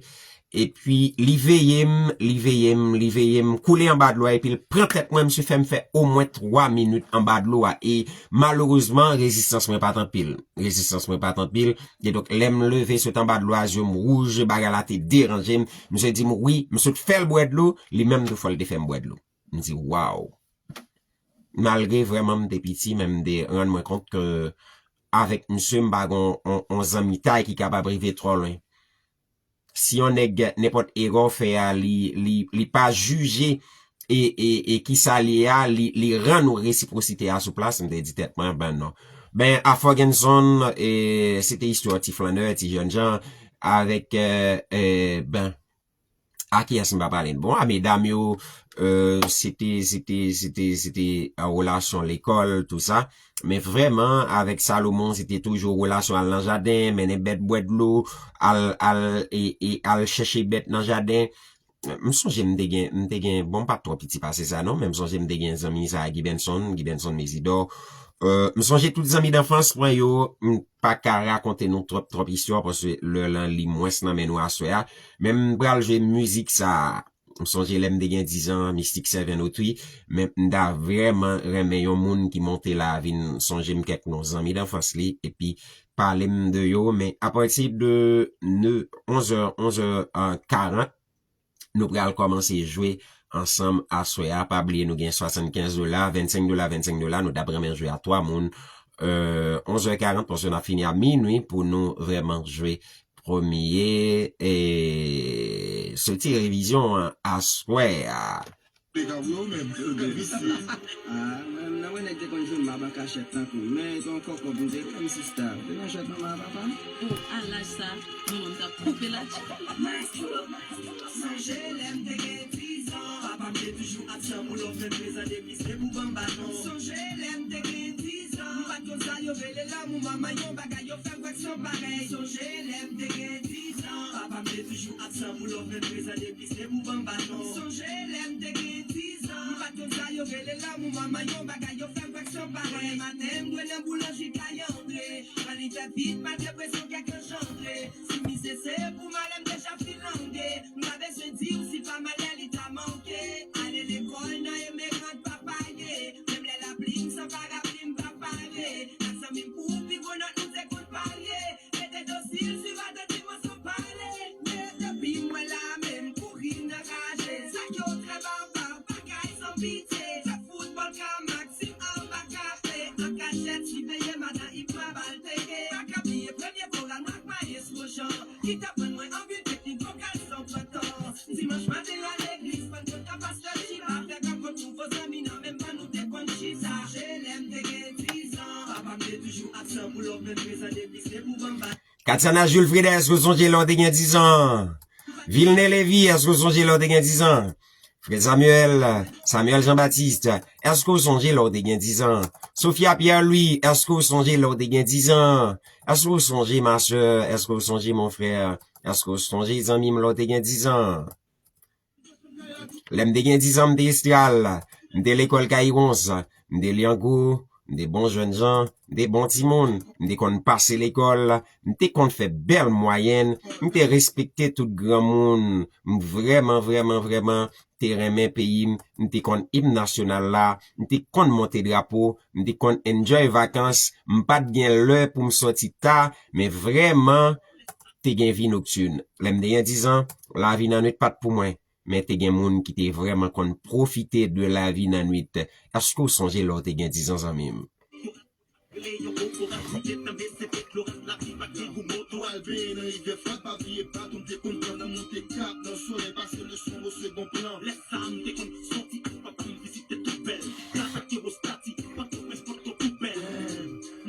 epi li veye m, li veye m, li veye m, koule anba dlo a, epi l pran tèt mwen, misye fè m fè omwen twa minit anba dlo a, e malerezman, rezistans mwen pa t anpil. Rezistans mwen pa t anpil, e donk, lè m leve sot anba dlo a, zye m wouj, bagay la te deranje m. Misye di m, wi, m sot fè l bwè dlo, li menm tou fò l te fè m bwè dlo. M di, waw. Malgre vrèman m te piti, men m te rann mwen kont ke avèk misye, m pa gen on, on, on zanmitay ki kapab rive twò lwen. Si yon nèg, nenpòt erè w fè a, li, li, li pa jije e, e, e kisa li ye a, li, li rann ou resipwosite a sou plas, m te di tèt mwen, ben non. Ben, Afrogenson, e, se te istwa ti flannè, ti jènjan, avèk, e, e, ben, a kiyès m pa pale? Bon, a medam yo, e, se te, se te, se te, se te, e, relasyon lekòl, tou sa. Men vrèman, avèk Salomon, se te toujou relasyon al nan jaden, mennen bèt bwè dlo, al, al, e, e al chèche bèt nan jaden. M sonje m te gen, m te gen, bon, m pa t twò piti pase sa non, men m sonje m te gen zanmi sa, Guy Benson, Guy Benson Mésidor. E, m sonje tout zanmi danfans mwen yo, m pa ka rakonte nou twòp, twòp istwa, paske lè lan li mwens nan men nou aswè a. Men m pral jwe mizik sa a. M sonje lè m te gen diz an, Mistik Seven o three, men m ta vrèman renmen yon moun ki monte la vin sonje m kèk non zanmi danfans li, epi pale m de yo, men apati de ne, onz è, onz è karant, nou pral kòmanse jwe ansanm aswè a. Pa bliye nou gen swasannkenz dola, vennsenk dola, vennsenk dola, nou t ap renmen jwe a twa moun. E, onz è karant, paske n ap fini a minwi pou nou vrèman jwe premye, e, soti revizyon an aswè a. Pega vre ou menm, ou gen visye. Ah, mwen, nan mwen nèg te konn jwenn m ap an kachèt tankou, men se yon kòkòb m te ye, m sista. Te nan jwèt manman ak papa m. Oh, a laj sa, manman m t ap koupe laj. Sonje lè m te gen diz an, papa m te toujou absan pou lè w fè prezan depi se pou ban m baton. Sonje lè m te gen diz an, m pa t konn sa yo rele lanmou, manman yon bagay yo fè m kwè k san parèy. Sonje lè m te gen diz an, papa m te toujou absan pou lè w fè prezan depi se pou ban m baton. Sonje lè m te gen diz an, m pa t konn sa yo rele lanmou, manman yon bagay yo fè m kwè k san parèy. Maten m dwe nan boulanjri Kay André, pran li fè vit malgre presyon kèk anjandre. Si mize se pou malè m deja filange, m pa bezwen di w si pa malè li ta manke. Ale lekòl nan Emerald pa paye, menm lè lapli m san parapli m pa pare. Ak zanmi m pou pi gwo nòt nou te konn parye. Rete dosil, swiv atatiman san pale. Men depi m wè lame m kouri nan raje. Sa k yo trè baba, pa kay san pitye. Fè foutbòl ka maksim anba kafe. An kachèt siveye madan Iv pa bal teke. Pa ka bliye premye koral m ak Mayes Rojan ki t aprann mwen anpil teknik vokal san pran tan. Dimanch maten lalegliz, Pannkòt a pastè Chiba fè rankont nouvo zanmi nan menm ban nou te konn chita. Sonje lè m te gen diz an, papa m te toujou absan pou lè w fè prezan depi se pou ban m baton. Katsana Jules Freda, èske w sonje lè w te gen diz an? Vilne Levy, èske w sonje lè w te gen diz an? Frè Samuel, Samuel Jean Baptiste, èske w sonje lè w te gen diz an? Sofia Pierre Louis, èske w sonje lè w te gen diz an? Èske w sonje ma sè? Èske w sonje mon frè? Èske w sonje zanmi m lè w te gen diz an? Lè m te gen diz an, m te Estral, m te lekòl Kay Wonz, m te Lyango, m te bon jènjan, m te bon timoun, m te konn pase lekòl, m te konn fè bèl mwayèn, m te respekte tout granmoun, m vrèman, vrèman, vrèman te renmen peyi m, m te konn im nasyonal la, m te konn monte drapo, m te konn enjoy vakans, m pa t gen lè pou m sòti ta, men vrèman, te gen vi noktin. Lè m te gen diz an, lavi nan nwit pa t pou mwen, men te gen moun ki te vrèman konn pwofite de lavi nan nwit. Èske w sonje lè w te gen diz an, zanmi m? Leyon kokorat, mwen gentan bese pik lorat, lapli pa gen gou moto. Al benyen nan rivyè fwad, pa bliye baton, m te konn pran nan monte kap nan solèy, pase leson o segon plan. Lè sa m te konn soti ak papa m vizite tou bèl. Gras ak Ewo Stati, Pòtoprens, Pòtokoupèl.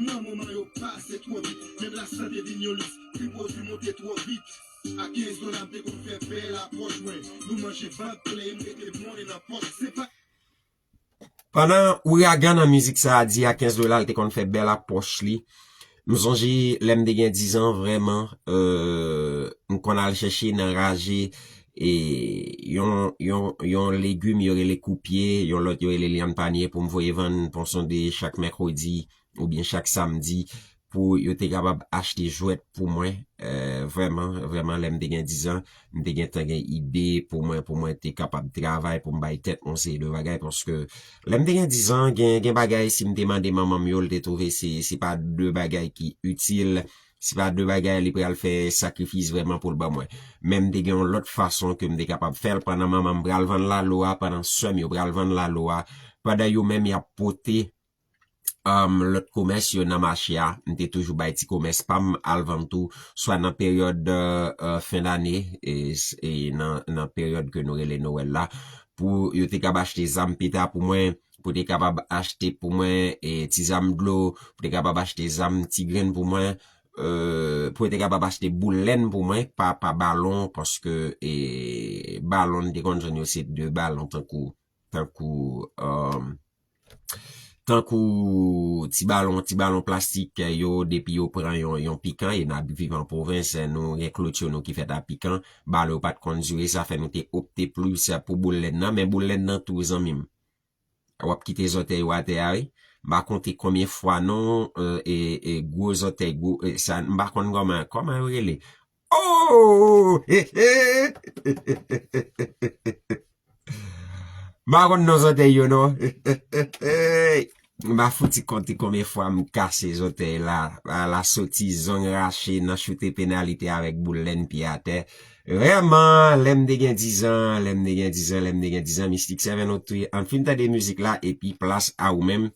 Nan moman yo pase twò vit, menm lasante vin yon lis, pi pwodui monte twò vit. A kenz dola m te konn fè bèl apwòch mwen, nou manje vant plen, m rete monnen nan pòch, se pa Pandan ouragan nan mizik sa a di a kenz dola l te konn fè bèl ak pòch li. M sonje lè m te gen diz an, vrèman, euh, m konn al chèche nan raje e yon, yon, yon legim yo rele koupye, yon lòt yo rele lyann panye pou m voye vann Ponsonde chak mèkredi oubyen chak samdi pou yo te kapab achte jwèt pou mwen. Euh, vrèman, vrèman, lè m te gen diz an, m te gentan gen ide pou mwen, pou mwen te kapab travay, pou m bay tèt mwen seri de bagay, paske lè m te gen diz an, gen, gen bagay, si m te mande manman m yo, l te twouve se, se pa de bagay ki itil, se pa de bagay li pral fè sakrifis vrèman pou l ban mwen. Men m te gen yon lòt fason ke m te kapab fè l pandan manman m pral vann lalo a, pandan sè m yo pral vann lalo a, pandan yo menm y ap pote um, lòt komès yo nan mache a, m te toujou bay ti komès pa m al vann tou, swa nan peryòd, euh, euh, fen dane, e, s- e nan, nan peryòd ke nou rele Nwèl la, pou yo te kab achte zam peta pou mwen, pou te kapab achte pou mwen, e, ti zam dlo, pou te kapab achte zam ti grenn pou mwen, euh, pou te kapab achte boul lèn pou mwen, pa, pa balon, paske, e, balon, n te konn jwenn yo se de balon, tankou, tankou, um, tankou ti balon, ti balon plastik yo, depi yo pran yon, yon pikan, e n ap viv an pwovens, nou gen klotye nou ki fèt a pikan, balon yo pa t konn dire, sa fè nou te opte plis pou boul lèn nan, men boul lèn nan tou, zanmi m. W ap kite zòtèy ou atè a, wi. M pa konte konbyen fwa non, euh, e, e gwo zòtèy, gwo, e, sa, m pa konn kòman, kòman yo rele. Oh! He, he! M pa konn non zòtèy yo non. M pa fouti konte konbyen fwa m kase zòtèy la. A la soti zong rache nan choute penalite avèk boul lèn pye atè. Vrèman, lè m te gen diz an, lè m te gen diz an, lè m te gen diz an, Mistik Seven o three, ann fin tande mizik la, epi plas a ou menm.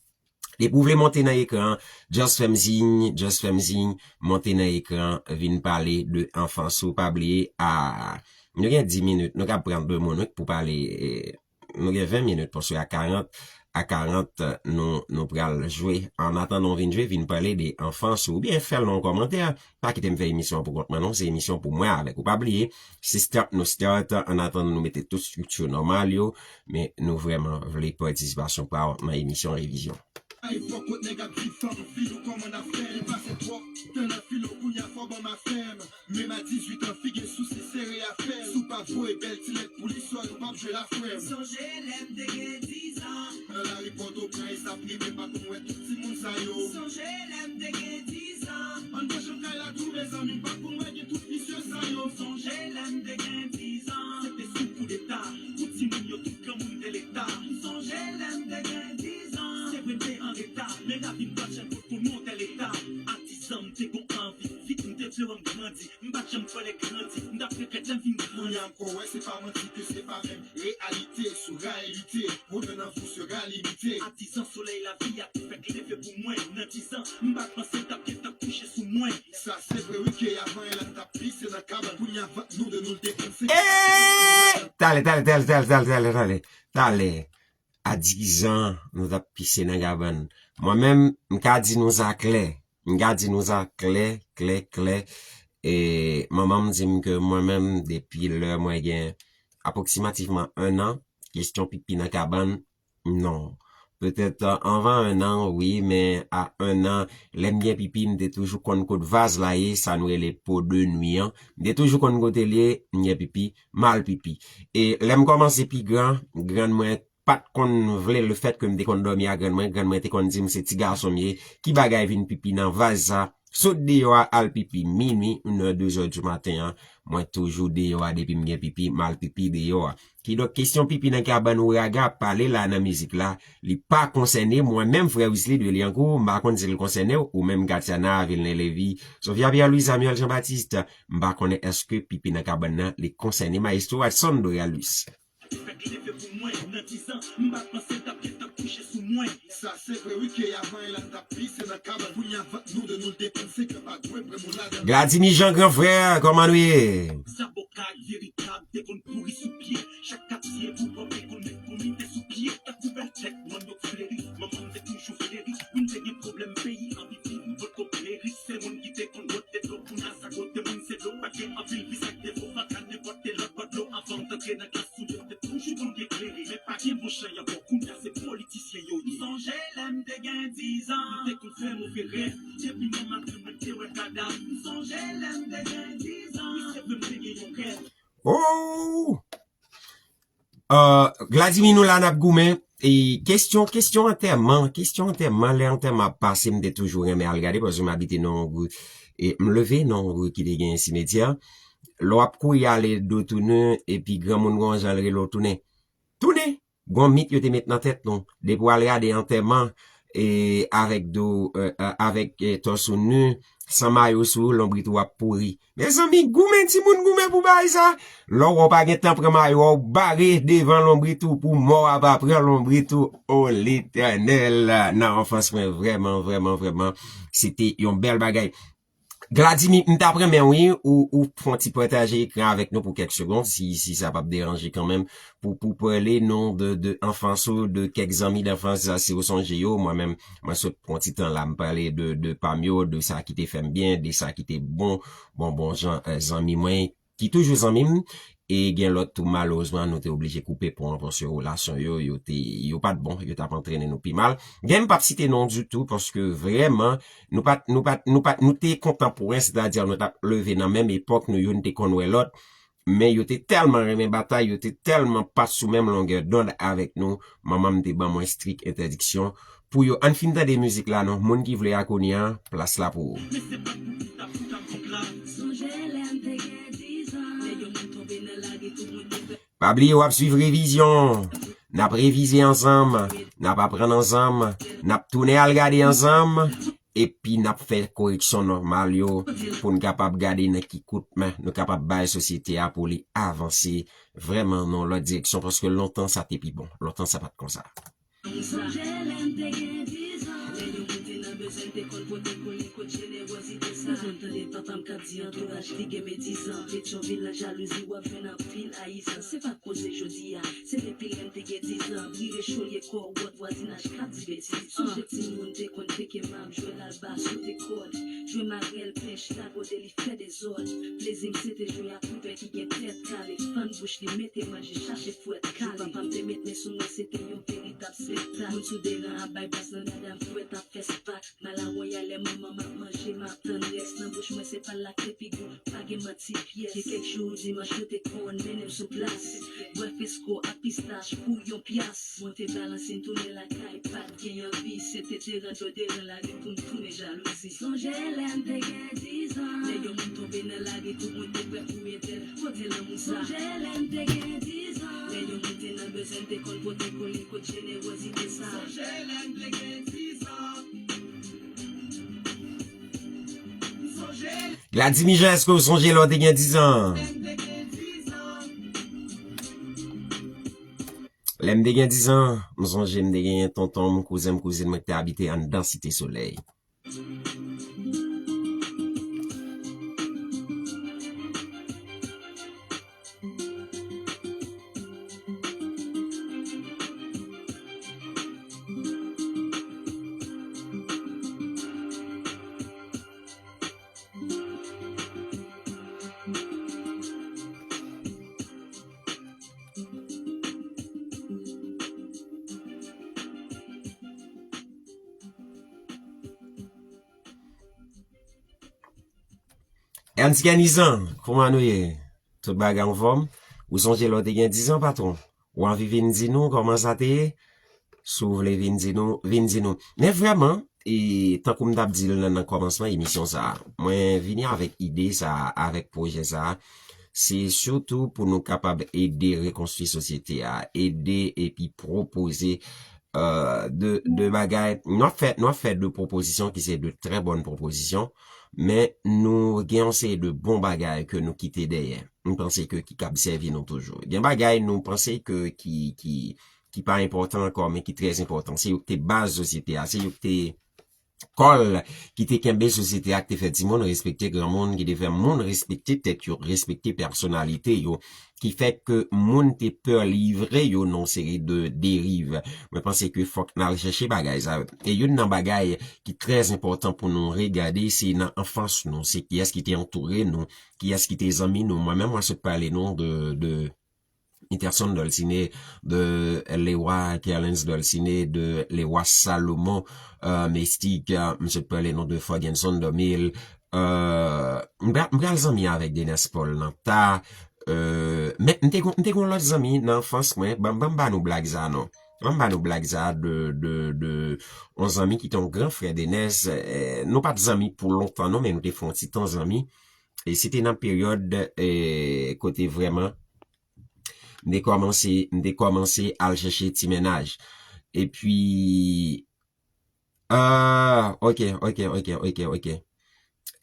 Depi w vle monte nan ekran an, just fè m siy, just fè m siy, monte nan ekran, vin pale de anfans ou. Pa bliye, a, nou gen dis minit, nou kab pran de minit pou pale, e, nou gen ven minit, paske a karant, a karant, nou, nou pral jwe. An atandan w vin jwe, vin pale de anfans ou, oubyen fè l nan yon kòmantè. Pa kite m fè emisyon an pou kont mwen non, se emisyon pou mwen avèk ou. Pa bliye, se start nou start, an atandan nou mete tout estrikti nòmal yo, men nou vrèman vle patisipasyon pa w nan emisyon revizyon. A epòk kot nèg ap di fanm, fi nou kòman n ap fè, pase twòp tan nan filo, kounye a fò ban m afè m. Menm a dizuit an, figi sou si sere afè m. Si w pa voye bèl ti lèt pou li, swa nou p ap jwe la frè m. Sonje lè m te gen diz an. Nan lari Pòtoprens, ap rive, m pa konn wè tout timoun sa yo. Sonje lè m te gen diz an. Anndan chanm kay la tou, mezanmi, m pa konn wè gen tout visye sa yo. Sonje lè m te gen diz an. Se te sou koudeta, pou timoun yo tout granmoun te leta. M sonje lè m te gen diz an. Se vre m te anreta, men lavi m pa t janm pot pou nou tèl eta. A diz an, m te gon anvi, vit m te vle wè m grandi. M pa t janm kwè lè grandi, m t ap regrèt lè m fin grandi. Kounye a m ko wè se pa manti ke se pa menm reyalite sou reyalite. Modèn an fou sera limite. A diz an, solèy lavi a te fèk leve pou mwen. Nan diz an, m pa t panse l t ap gentan kouche sou mwen. Sa se vre wi ke avan yè la n t ap pise nan kabann. Kounye a vant nou de nou l te konn se. Eeeey! Talè, talè, talè, talè, talè, talè, talè. Talè. A diz an, nou t ap pise nan kabann. Mwen menm, m ka di nou sa klè. M ka di nou sa klè, klè, klè. E manman m di m ke mwen menm, depi lè mwen gen apwoksimativman en an, kesyon pipi nan kabann, non. Petèt, euh, anvan en an, wi, men a en an, lè m gen pipi, m te toujou konn kot vaz la ye, sa nou rele po de nwi an. M te toujou konn kote l ye, m gen pipi, m al pipi. E lè m kòmanse pi gran, grann mwen pa t konn vle lefèt ke m te konn dòmi a grann mwen. Grann mwen te konn di m se ti gason m ye, ki bagay vin pipi nan vaz sa, sot deyò a al pipi minwi, inè, dezè di maten an, mwen toujou deyò a depi m gen pipi, m al pipi deyò a. Kidonk, kesyon pipi nan kabann ouragan ap pale la nan mizik la, li pa konsène mwen menm, frè Wisly de Lyankou, m pa konn si l konsène w, ou menm Katiana, Vilne Levy, Sofia Pierre Louis, Samuel Jean Baptiste, m pa konnen èske pipi nan kabann nan, li konsène Maestro Watson Doralus. Mache sou mwen. Sa se vre wi ke avan la n t ap pise nan kabann. Kounye a vant nou de nou l depanse ke pa dwe pran moun ladan. Gladimy Jean, gran frè, kòman nou ye? Zaboka veritab te konn pouri sou pye. Chak katye pou pòp te konn met komite sou pye. Tankou bèl tèt mòn yo fleri. Manman m te toujou fleri. Wi m te gen pwoblèm peyi an Bibli m potko klere. Se moun ki te konn wote dlo pou n a sa kote moun se dlo. Pa t gen anpil vi sa k te fo. Pa t ka nenpòt te lòt bò dlo. Avan m t antre nan klas sou yo te toujou konn gen klere. Men pa gen bon chay ankò. Kounye a se politisyen yo ye. M sonje lè m te gen dizan. M te konn fè move rèv. Depi mwen maten mwen te wè kadav. M sonje lè m te gen dizan. Misye vle m te gen yon rèv. Oh! Uh, Gladimy, nou la n ap goumen. E kesyon, kesyon antèman, kesyon antèman, lè antèman ap pase, m te toujou renmen al gade, paske m abite nan yon gwo, e m leve nan yon gwo ki te gen simetyè. Lè w ap kouri ale do tounen, epi granmoun gon jan l rele w tounen. Tounen! Gon mit yo te met nan tèt nou. Depi w al gade antèman, e avèk do, e, e, avèk, e, tòs ou ni, san mayo sou ou, lonbrit ou ap pouri. Mezanmi, goumen timoun, goumen pou bagay sa. Lè w wè w pa gen tan pran mayo a, w bare devan lonbrit ou pou mò a pa pran lonbrit ou. O Letènèl, nan anfans mwen, vrèman, vrèman, vrèman, se te yon bèl bagay. Gladimy, m t ap renmen wi, ou, ou fè yon ti pataje ekran avèk nou pou kèk segonn, si, si sa p ap deranje kanmenm, pou, pou pale nou de, de anfans ou, de kèk zanmi danfans, si ou sonje yo. Mwen menm, mwen sot pran ti tan la, m pale de, de pa m yo, de sa ki te fè m byen, de sa ki te bon, bon, bon jan, e, zanmi mwen, ki toujou zanmi m, e gen lòt tou, malerezman, nou te oblije koupe pon an, paske relasyon yo, yo te, yo pa t bon, yo t ap antrene nou pi mal. Gen, m p ap site non ditou, paske vrèman, nou pa t, nou pa t, nou pa t, nou te kontanporen, sètadi nou t ap leve nan menm epòk, nou youn te konn wè lòt, men yo te tèlman renmen batay, yo te tèlman pa t sou menm longè dond avèk nou, manman m te ban mwen strik entèdiksyon pou yo. Ann fin tande mizik la non, moun ki vle a kounye a, plas la pou ou. Pa bliye w ap swiv revizyon. N ap revize ansanm, n ap aprann ansanm, n ap tounen al gade ansanm, epi n ap fè koreksyon nòmal yo pou n kapab gade nan ki kout men nou kapab bay sosyete a pou li avanse vrèman nan yon lòt direksyon, paske lontan sa te pi bon. Lontan sa pa t konsa. M sonje lè m te gen dizan, lè yo moute nan bezwen, m te konn pote kole kot jenerozite sa. Mwen tande papa m k ap di antouraj li gen men dizan. Petyonvil nan jalouzi w ap jwenn anpil ayizan. Se pa koze jodi a, se depi lè m te gen dizan. Vire cholye kò w, wòt vwazinaj k ap di betiz. Sonje timoun te konn peke mab, jwe lalba, sote kòd, jwe marèl, pèch, lagode, li fè dezòd. Plezi m se te jwe ak koupè ki gen tèt kale, fann bouch li, mete manje, chache fwèt kale. Jou papa m te met men sou mwen, se te yon veritab spektak. Moun sou deran ap bay bas nan dada m, fwèt ap fè spak. Malawoy a lè manman m ap manje, m ap tann rès. Nan bouch mwen se pa l la k te pi gou, pa gen manti pyès. Gen kèk jou dimanch yo te konn mennen m sou plas, bwè fresko ak pistach pou yon pyas. Mwen te balanse m tounen lakay, pa t gen anvi, se te deran do deran lari pou m tounen jalouzi. Sonje lè m te gen dizan, lè yon moun tonbe nan lari, tout moun te prè pou ede l. Kote lanmou sa? Sonje lè m te gen dizan, lè yon moun te nan bezwen, m te konn pote kole kot jenerozite sa. Sonje lè m te gen dizan. Gladimy Jean, èske w sonje lè w te gen dizan? Lè m te gen dizan, m sonje m te genyen tonton m, kouzen m, kouzin mwen ki te abite anndan Site Solèy. Ernst Guernizan, kòman nou ye? Tout bagay anfòm? Ou sonje lè w te gen dizan, patwon? Ou anvi vin di nou kòman sa te ye? Si w vle vin di nou, vin di nou. Men vrèman, e tankou m t ap di l nan, nan kòmansman emisyon sa a, mwen vini avèk ide sa a, avèk pwojè sa a, se sitou pou nou kapab ede rekonstwi sosyete a, ede epi pwopoze, euh, de, de bagay. Nou ap fè, nou ap fè de pwopozisyon ki se de trè bòn pwopozisyon, men nou gen yon seri de bon bagay ke nou kite dèyè. M panse ke ki kab sèvi nou toujou. Gen bagay nou panse ke ki, ki, ki pa enpòtan ankò, men ki trè enpòtan. Se yo ki te baz sosyete a, se yo ki te kòl ki te kenbe sosyete a, ki te fè timoun respekte granmoun, ki te fè moun respekte tèt yo, respekte pèsonalite yo, ki fè ke moun te pè livre yo nan yon seri de deriv. Mwen panse ke fòk n al chèche bagay sa yo. E youn nan bagay ki trè enpòtan pou nou regade, se nan anfans nou, se kiyès ki te antoure nou, kiyès ki te zanmi nou. Mwen menm, mwen sot pale nou de, de Peterson Dolciné, de Lewa Kerlens Dolciné, de Lewa Salomon, euh, Mestik, euh, m sot pale nou de Ferguson Domil, euh, m pral, m pral zanmi avèk Denes Paul nan ta, euh, men m te gon, m te gon lòt zanmi nan anfans mwen, ban, ban m ba nou blag sa non. Ban m ba nou blag sa de, de, de, yon zanmi ki te yon gran frè Denes, euh, nou pa t zanmi pou lontan non, men nou te fè yon ti tan zanmi, e se te nan peryòd, euh, kote vrèman, m te kòmanse, m te kòmanse al chèche ti mennaj. Epi, ah, ok, ok, ok, ok, ok.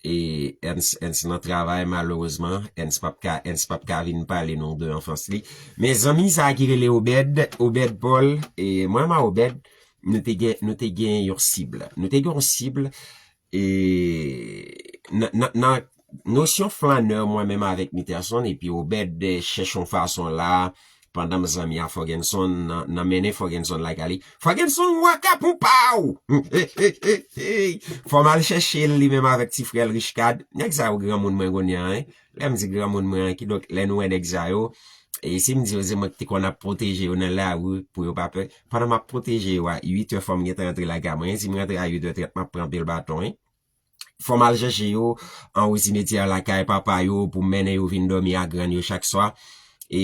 E Ernst, Ernst nan travay, malerezman, Ernst p ap ka, Ernst p ap ka vin pale nou de anfans li. Men zanmi sa a ki rele Obed, Obed Paul, e mwen, mwen, Obed, nou te gen, nou te gen yon sib. Nou te gen yon sib, e nan, nan, nan nosyon flanè, mwen menm avèk Peterson, epi Obed, eh, chèche yon fason la, pandan m zanmi a Ferguson, nan, nan mennen Ferguson lakay li. Ferguson, waka pou pa w! Fò m al chèche l li menm avèk ti frè l Richcard. Nèg sa yo granmoun mwen kounye a, hein. Lè m di granmoun mwen an, kidonk, lè nou wè nèg sa yo, e si m di yo se mwen ki te konn ap pwoteje yo nan lari pou yo pa pè, pandan m ap pwoteje yo a uit è, fò m gentan rantre lakay mwen. Si m rantre a uit è trant, m ap pran anpil baton, wi. Fò m al chèche yo anwo simetyè lakay papa yo pou m mennen yo vin dòmi a grann yo chak swa. E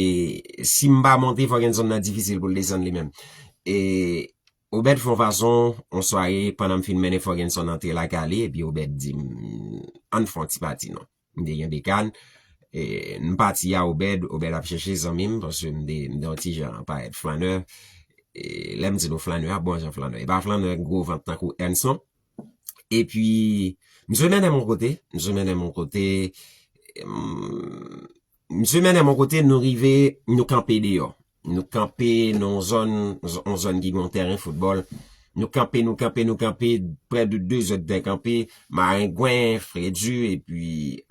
si m pa monte, Ferguson nan difisil pou l desann li menm. E Obed fè yon fason, yon sware, pandan m fin mennen Ferguson antre lakay li, epi Obed di m, ann fè yon ti pati non. M te gen bekàn. E, m pati a Obed, Obed ap chèche zanmi m, paske m te, m te yon ti jan parèt flanè. E, lè m di nou flanè, a bon jan flanè. E pa flanè gwo vant tankou Ernst non. Epi, misye mennen m yon kote, misye mennen m yon kote, em, misye mennen m yon kote, nou rive, nou kanpe deyò. Nou kanpe nan yon zòn, yon zòn ki gen yon tèren foutbòl. Nou kanpe, nou kanpe, nou kanpe, prè de de zè dtan kanpe, marengwen, fredi, epi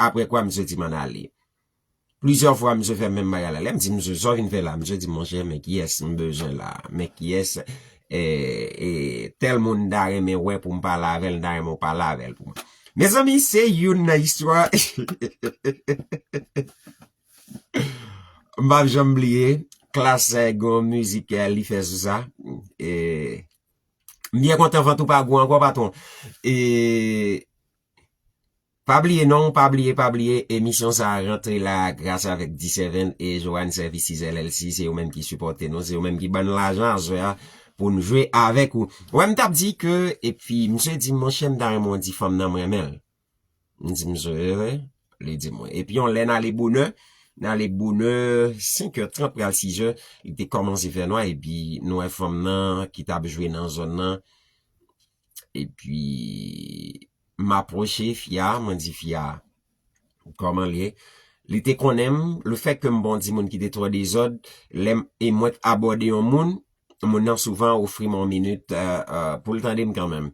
apre kwa, misye di m ann ale. Plizyè fwa, misye fè menm bagay la. Lè m di misye, sa w vin fè la? Misye di, monchè, men kiyès m bezwen la? Men kiyès, e, e, tèl moun m ta renmen wè pou m pale avè l, m ta renmen w pale avè l pou mwen. Mezanmi, se youn nan istwa. M p ap janm bliye, Klass, eh, gon mizik, eh, li fè sou sa. E, m byen kontan vant ou pa gou ankò, patwon. E, pa bliye non, pa bliye, pa bliye, emisyon sa a rantre la gras avèk D Seven e Joanne Services L L C, se yo menm ki sipòte nou, se yo menm ki ban n lajan aswè a pou n jwe avèk ou. Wè, m t ap di ke, epi, misye di, monchè, m ta renmen w di fanm nan m renmen l. M di, misye, e vre? Li di mwen. Epi, yon lè n ale bonè, n ale bonè, senk è trant pral sis è, li te kòmanse fè nwa, epi nou wè fanm nan ki t ap jwe nan zòn nan. Epi, m apwoche fi a, mwen di fi a, kòman l ye? Li te konnen m, lefètke m pa yon timoun ki te twò dezòd, lè m, e mwen t abòde yon moun, moun nan souvan ofri m yon minit, eh, eh, pou l tande m kanmenm.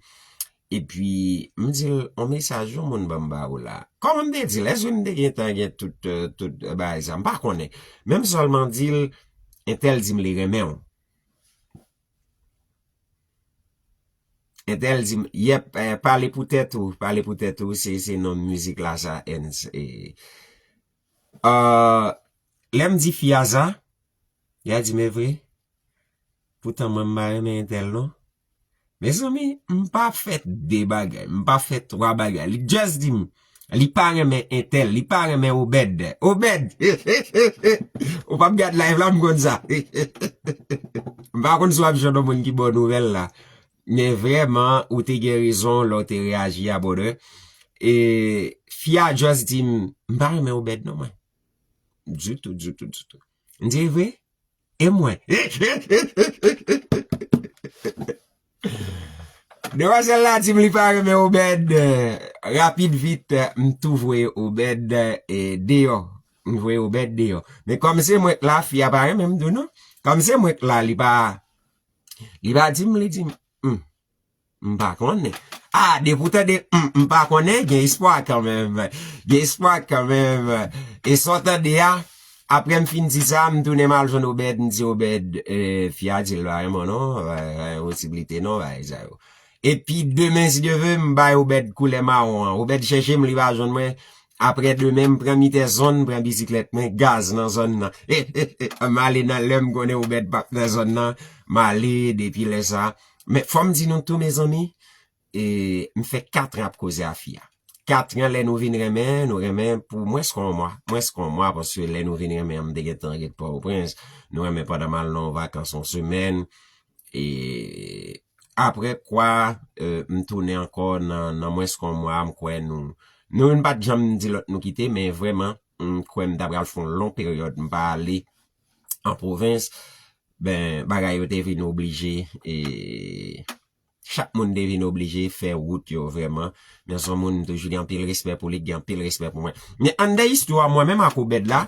Epi, m di l, yon mesaj yon moun ban m ba ou la. Kòman m te di l? Èske m te gentan gen tout, eh, tout, eh, bagay sa? M pa konnen. Men m sèlman di l, entèl di m li renmen w. Entèl di m, yèp, eh, pale pou tèt ou, pale pou tèt ou, se, se non mizik la sa, Ernst. E, eh, lè m di fi a sa, li a di m, e vre? Poutan mwen m pa renmen entèl non. Mezanmi, m pa fè de bagay, m pa fè twa bagay. Li just di m, li pa renmen entèl, li pa renmen Obed. Obed! Ou p ap gad live la, m konn sa. M pa konn si w ap jwenn yon moun ki ba w nouvèl la. Men vrèman, ou te gen rezon lè w te reyaji a, brother. E fi a just di m, m pa renmen Obed non, mwen. Ditou, ditou, ditou. M di, e vre? E mwen? Demwazèl la di m li pa renmen Obed. Rapid vit, m tou voye Obed, e, deyò. M voye Obed deyò. Men kòm se mwen k la, fi a pa renmen m tou non. Kòm se mwen k la, li pa, Li pa di m, li di m, hmm, m pa konnen. A, depi w tande, hmm, m pa konnen, gen espwa kanmenm. Gen espwa kanmenm. E sa w tande a, apre m fin di sa, m tounen m al jwenn Obed, m di Obed, eh, fi a di l pa renmen w non, pa gen posiblite non, bagay sa yo. Epi demen, si Dye ve, m bay Obed koulè mawon an. Obed chèche m, li pa jwenn mwen. Apre demen, m pran mitè zòn, m pran bisiklèt mwen, gaz nan zòn nan. M ale nan lè m konnen Obed p ap nan zòn nan, m ale depi lè sa. Men fò m di nou tou, mezanmi, e, m fè kat an ap koze a fi a. Kat an, lè nou vin renmen, nou renmen pou mwens ke yon mwa. Mwens ke yon mwa, paske lè nou vin renmen an, m te gentan ret Pòtoprens. Nou renmen pandan m al nan yon vakans yon semèn. E apre kwa, e, m tounen ankò nan, nan mwens ke yon mwa, m kwè nou, nou youn pa t janm di lòt nou kite, men vrèman, m kwè m ta pral fè yon lon peryòd, m pa ale an pwovens. Ben, bagay yo te vin oblije, e, chak moun te vin oblije fè wout yo vrèman. Men se yon moun m toujou gen anpil respè pou li, gen anpil respè pou mwen. Men anndan istwa mwen menm ak Obed la,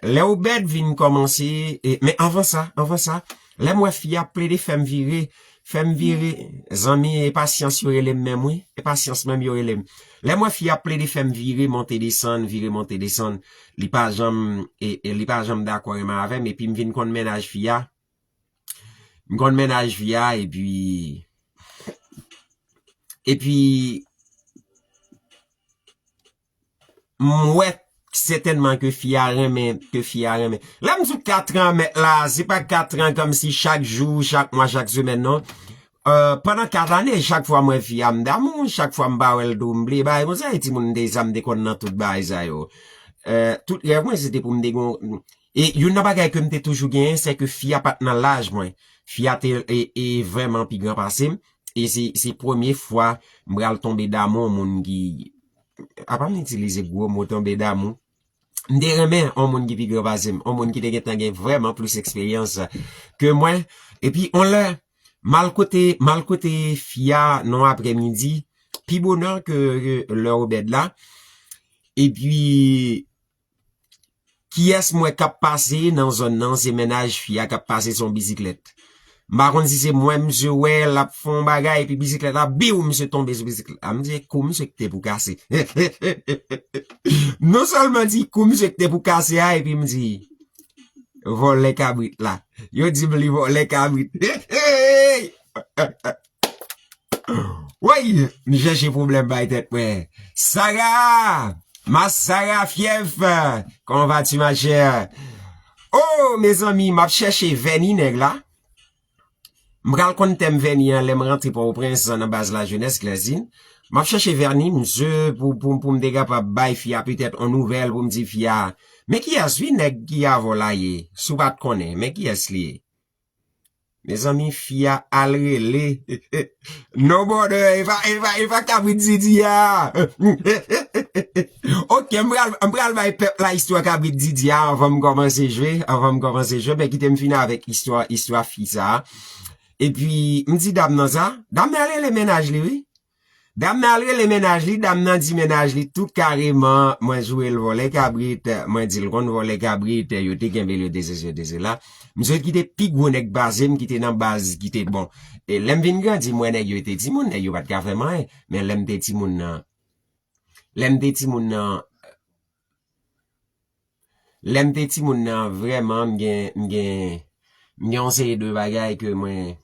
lè Obed vin kòmanse, e, men anvan sa, anvan sa, lè m wè fi a ap plede fè m vire, fè m vire, zanmi, e pasyans yo rele m menm wi, e pasyans menm yo rele m. Lè m wè fi a ap plede fè m vire, monte desann, vire, monte desann, li pa janm, e, e li pa janm dakò renmen avè m, epi m vin konn mennaj fi a, m konn mennaj fi a, epi, epi, m wè sètènman ke fi a renmen, ke fi a renmen. Lè m di w kat an mèt la, se pa kat an kòmsi chak jou, chak mwa, chak semèn, non. Euh, pandan kat ane, chak fwa m wè fi a, m damou, chak fwa m pa wè l tou, m bliye bagay konsa, e timoun m te sa, m te konn nan tout bagay sa yo. Euh, tout rèv mwen, se te pou m te gon, e youn nan bagay ke m te toujou genyen, se ke fi a pa t nan laj mwen. Fi a te, e, e vrèman pi gran pase m. E se, se premye fwa m pral tonbe damou yon moun ki, apa m itilize gwo mo tonbe damou. M te renmen yon moun ki pi gran pase m, yon moun ki te gentan gen vrèman plis eksperyans ke mwen. Epi, yon lè, m al kote, m al kote fi a nan aprèmidi, pi bonè ke, ke lè Obed la. Epi, kiyès m wè k ap pase nan zòn nan, se mennaj fi a k ap pase sou yon bisiklèt. M pa konn si se mwen misye wè, l ap fè yon bagay, epi bisiklèt la, biw, misye tonbe sou bisiklèt la. M di, kou misye ki te pou kase. Non sèlman di kou misye ki te pou kase a, epi m di, vòlè kabrit la. Yo di m li vòlè kabrit. Hey! Woy, m chèche pwoblèm bay tèt mwen. Sarah! Ma Sarah Fièv! Comment vas-tu, ma chère? Oh, mezanmi, m ap chèche vèni nèg la. M pral konn tèm vèni an lè m rantre Pòtoprens nan baz lajenès, Klèzin. M ap chèche vèni, msye, pou, pou, pou m te kapab bay fi a petèt yon nouvèl, pou m di fi a, men kiyès wi nèg ki avè w la ye? Si w pa t konnen, men kiyès li ye? Mezanmi, fi a al rele. Non, brother, e pa, e pa, e pa kabrit Didi a. Ok, m pral, m pral bay pèp la istwa kabrit Didi a anvan m kòmanse jwe, anvan m kòmanse jwe, men kite m fini avèk istwa, istwa fi sa a. Epi, m di dam nan sa, dam nan al rele mennaj li, wi. Dam nan al rele mennaj li, dam nan di mennaj li tou kareman, mwen joure l vòlè kabrit, mwen di l konn vòlè kabrit, yo te kenbe l, yo te sesi, yo te sela. Misye ki te pi gwo nèg baze m, ki te nan baz, ki te bon. E lè m vin grandi, m wè nèg yo te timoun, nèg yo pa t ka fè m anyen. Men lè m te timoun nan, lè m te timoun nan, lè m te timoun nan, vrèman, m gen, m gen, m gen yon seri de bagay ke mwen,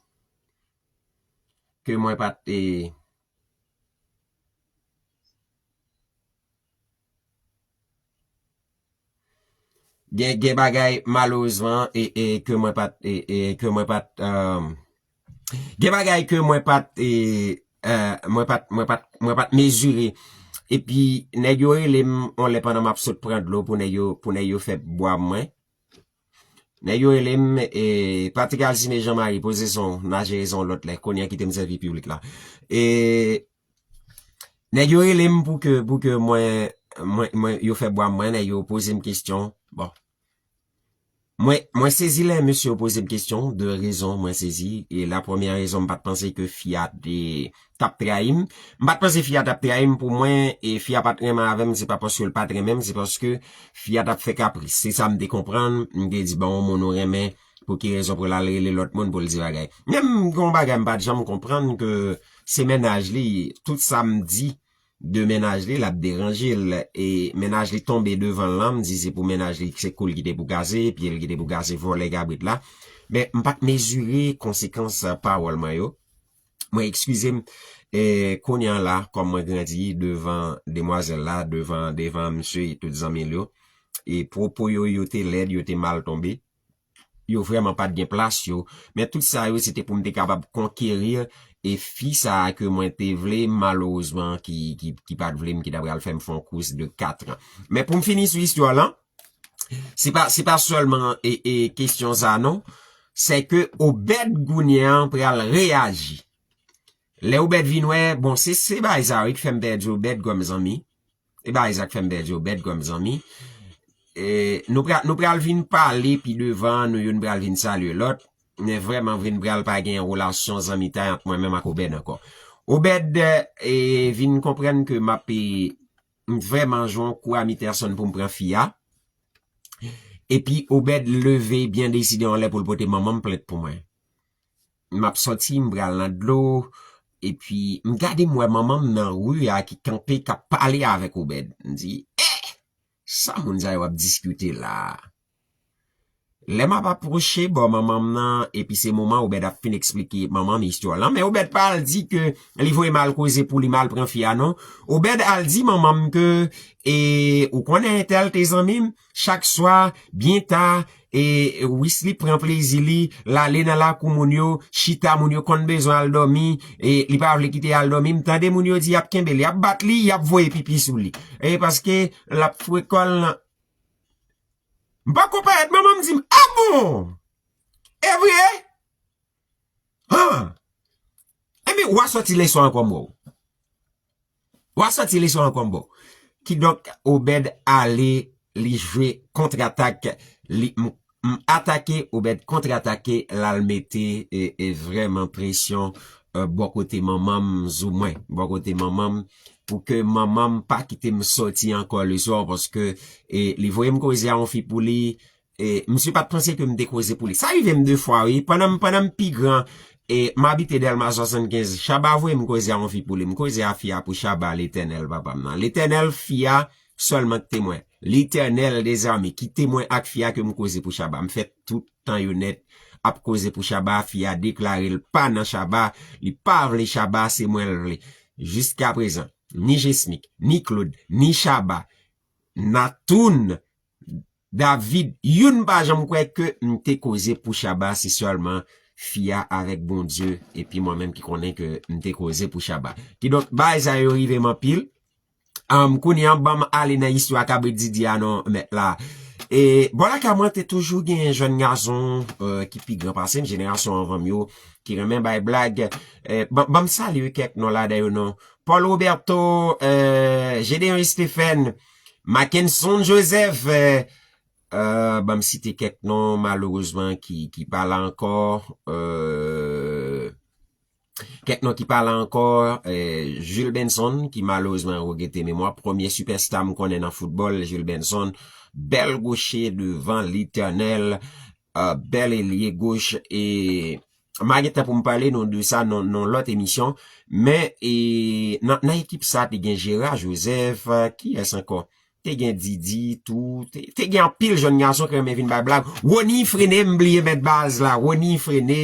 ke mwen pa t, e, gen, gen bagay, malerezman, e, e, ke mwen pa t, e, e, ke mwen pa t, euh, gen bagay ke mwen pa t, e, euh, mwen pa t, mwen pa t, mwen pa t mezire. Epi, nèg yo rele m, yon lè pandan m ap sot pran dlo pou nèg yo, pou nèg yo fè bwa mwen. Nèg yo rele m, e, Patrick Alcime Jean Marie, poze son, n a jere son lòt lè, kounye a kite m sèvi piblik la. E, nèg yo rele m pou ke, pou ke mwen, mwen, mwen, yo fè bwa mwen, nèg yo poze m kesyon. Bon. Mwen, mwen sezi lè mesye yo poze m kesyon, de rezon mwen sezi. E la premyè rezon, m pa t panse ke fi a te t ap trayi m. M pa t panse fi a t ap trayi m pou mwen, e fi a pa t renmen avè m, se pa paske l pa t renmen m, se paske fi a t ap fè kapris. Se sa m te konprann, m te di, bon, yon moun ou renmen, Pou ki rezon pou l al rele lòt moun pou l di bagay? Menm gen yon bagay m pa t janm konprann ke se mennaj li, tout sa m di de mennaj li, l ap deranje l. E mennaj li tonbe devan l lan, m di se pou mennaj li, se kou l ki te pou kase, pye l ki te pou kase, vòlè kabrit la. Men m pa t mezire konsekans pawòl mwen yo. Mwen ekskize m, e kounye a la, kòm mwen grandi devan demwazèl la, devan, devan msye e tout zanmi l yo, e pwopo yo, yo te lèd, yo te mal tonbe. Yo vrèman pa t gen plas yo. Men tout sa yo, se te pou m te kapab konkeri e fi sa a ke mwen te vle, malerezman, ki, ki, ki pa t vle m, ki ta pral fè m fè yon kous de katran. Men pou m fini sou istwa lan, se pa, se pa sèlman e, e kesyon sa non, se ke Obed kounye a pral reyaji. Lè Obed vin wè, bon, se, se bagay sa wi k fè m pèdi Obed kòm zanmi. E bagay sa k fè m pèdi Obed kòm zanmi. E, nou pral, nou pral vin pale pi devan, nou youn pral vin salye lòt. Men vrèman, vin pral pa gen relasyon zanmitay ant mwen menm ak Obed ankò. Obed, e, vin konprann ke m ap, e, m vrèman jwe yon kou a Mitèsonn pou m pran fi a. Epi Obed leve byen deside yon lè pou l pote manman m plent pou mwen. M ap sòti, m pral nan dlo, epi m gade m wè manman m nan ri a ki kanpe, k ap pale avèk Obed. M di, eh! Sa moun sa yo ap diskite la a? Lè m ap apwoche bò manman m nan, epi se moman Obed ap fin eksplike manman m istwa lan, men Obed pa al di ke li voye m al koze pou li, m al pran fi a non. Obed al di manman m ke, e, ou konnen entèl te zanmi m, chak swa, byen ta, e, Wisly pran plezi li, l ale nan lakou moun yo, chita, moun yo konn bezwen al dòmi, e, li pa vle kite al dòmi, m tande moun yo di y ap kenbe l, y ap bat li, y ap voye pipi sou li. E paske l ap fwe kò l nan M pa konprann, manman m di m, ah bon? E vre? Han! Ebyen, w a sòti leson ankò m ba w. W a sòti leson ankò m ba w. Kidonk, Obed ale, li jwe kontratak, li, m, m atake, Obed kontratake, l al mete, e, e vrèman presyon, e, bò kote manman m, zoumwen, bò kote manman m, pou ke manman m pa kite m sòti ankò leswa, paske, e, li voye m koze a yon fi pou li, e, misye pa t panse ke m te koze pou li. Sa rive m de fwa, wi. Pandan m, pandan m pi gran, e, m abite Dèlma swasannkenz, Chaba voye m koze a yon fi pou li. M koze a fi a pou Chaba, Letènèl, papa m nan. Letènèl, fi a sèlman k temwen. Letènèl dezame, ki temwen ak fi a ke m koze pou Chaba. M fè tout tan yo nèt ap koze pou Chaba, fi a deklare l pa nan Chaba, li pa vle Chaba, se mwen l vle. Jiskaprezan, ni Jesmic, ni Claude, ni Chaba, Natoun, David, youn pa janm kwè ke m te koze pou Chaba, se sèlman fi a avèk Bondye, epi mwen menm ki konnen ke m te koze pou Chaba. Kidonk, bagay sa yo rive m anpil. Am, kounye a, ban m ale nan istwa kabrit Didi a non, mèt la. E, bò lakay mwen te toujou gen jèn gason, e, ki pi gran pase m, jenerasyon anvan m yo, ki renmen bay blag. E, ban, ban m salye kèk non ladan yo non. Paul Roberto, e, Gédéon Stephen, Mackenson Joseph, e, e, ban m site kèk non, malerezman, ki, ki pa la ankò, e, kèk non ki pa la ankò, e, Jules Benson, ki malerezman regrete memwa, premye sipèsta m konnen nan foutbòl, Jules Benson, bèl goche devan Letènèl, e, bèl elye goch, e m a gen tan pou m pale nou de sa nan, nan lòt emisyon, men, e, nan, nan ekip sa, te gen Gérard Joseph, e, kiyès ankò? Te gen Didi tou, te, te gen anpil jèn gason ki renmen vin bay blag. Rony Frené, m bliye mèt baz la, Rony Frené.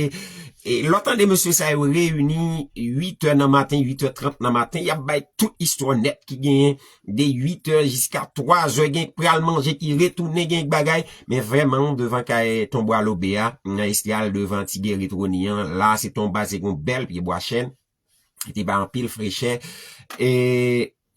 E lè w tande mesye sa yo reyini uit è nan maten, uit è trant nan maten, y ap bay tout istwa nèt ki genyen de uit è jiska twa zè, gen k pral manje, ki retounen, gen k bagay. Men vrèman, devan kay Tonbwa Lobe a, nan Estriyal, devan Ti Gerit Rony an, la se tonba, se gon bèl pye bwa chèn. Li te bay anpil frechè. E,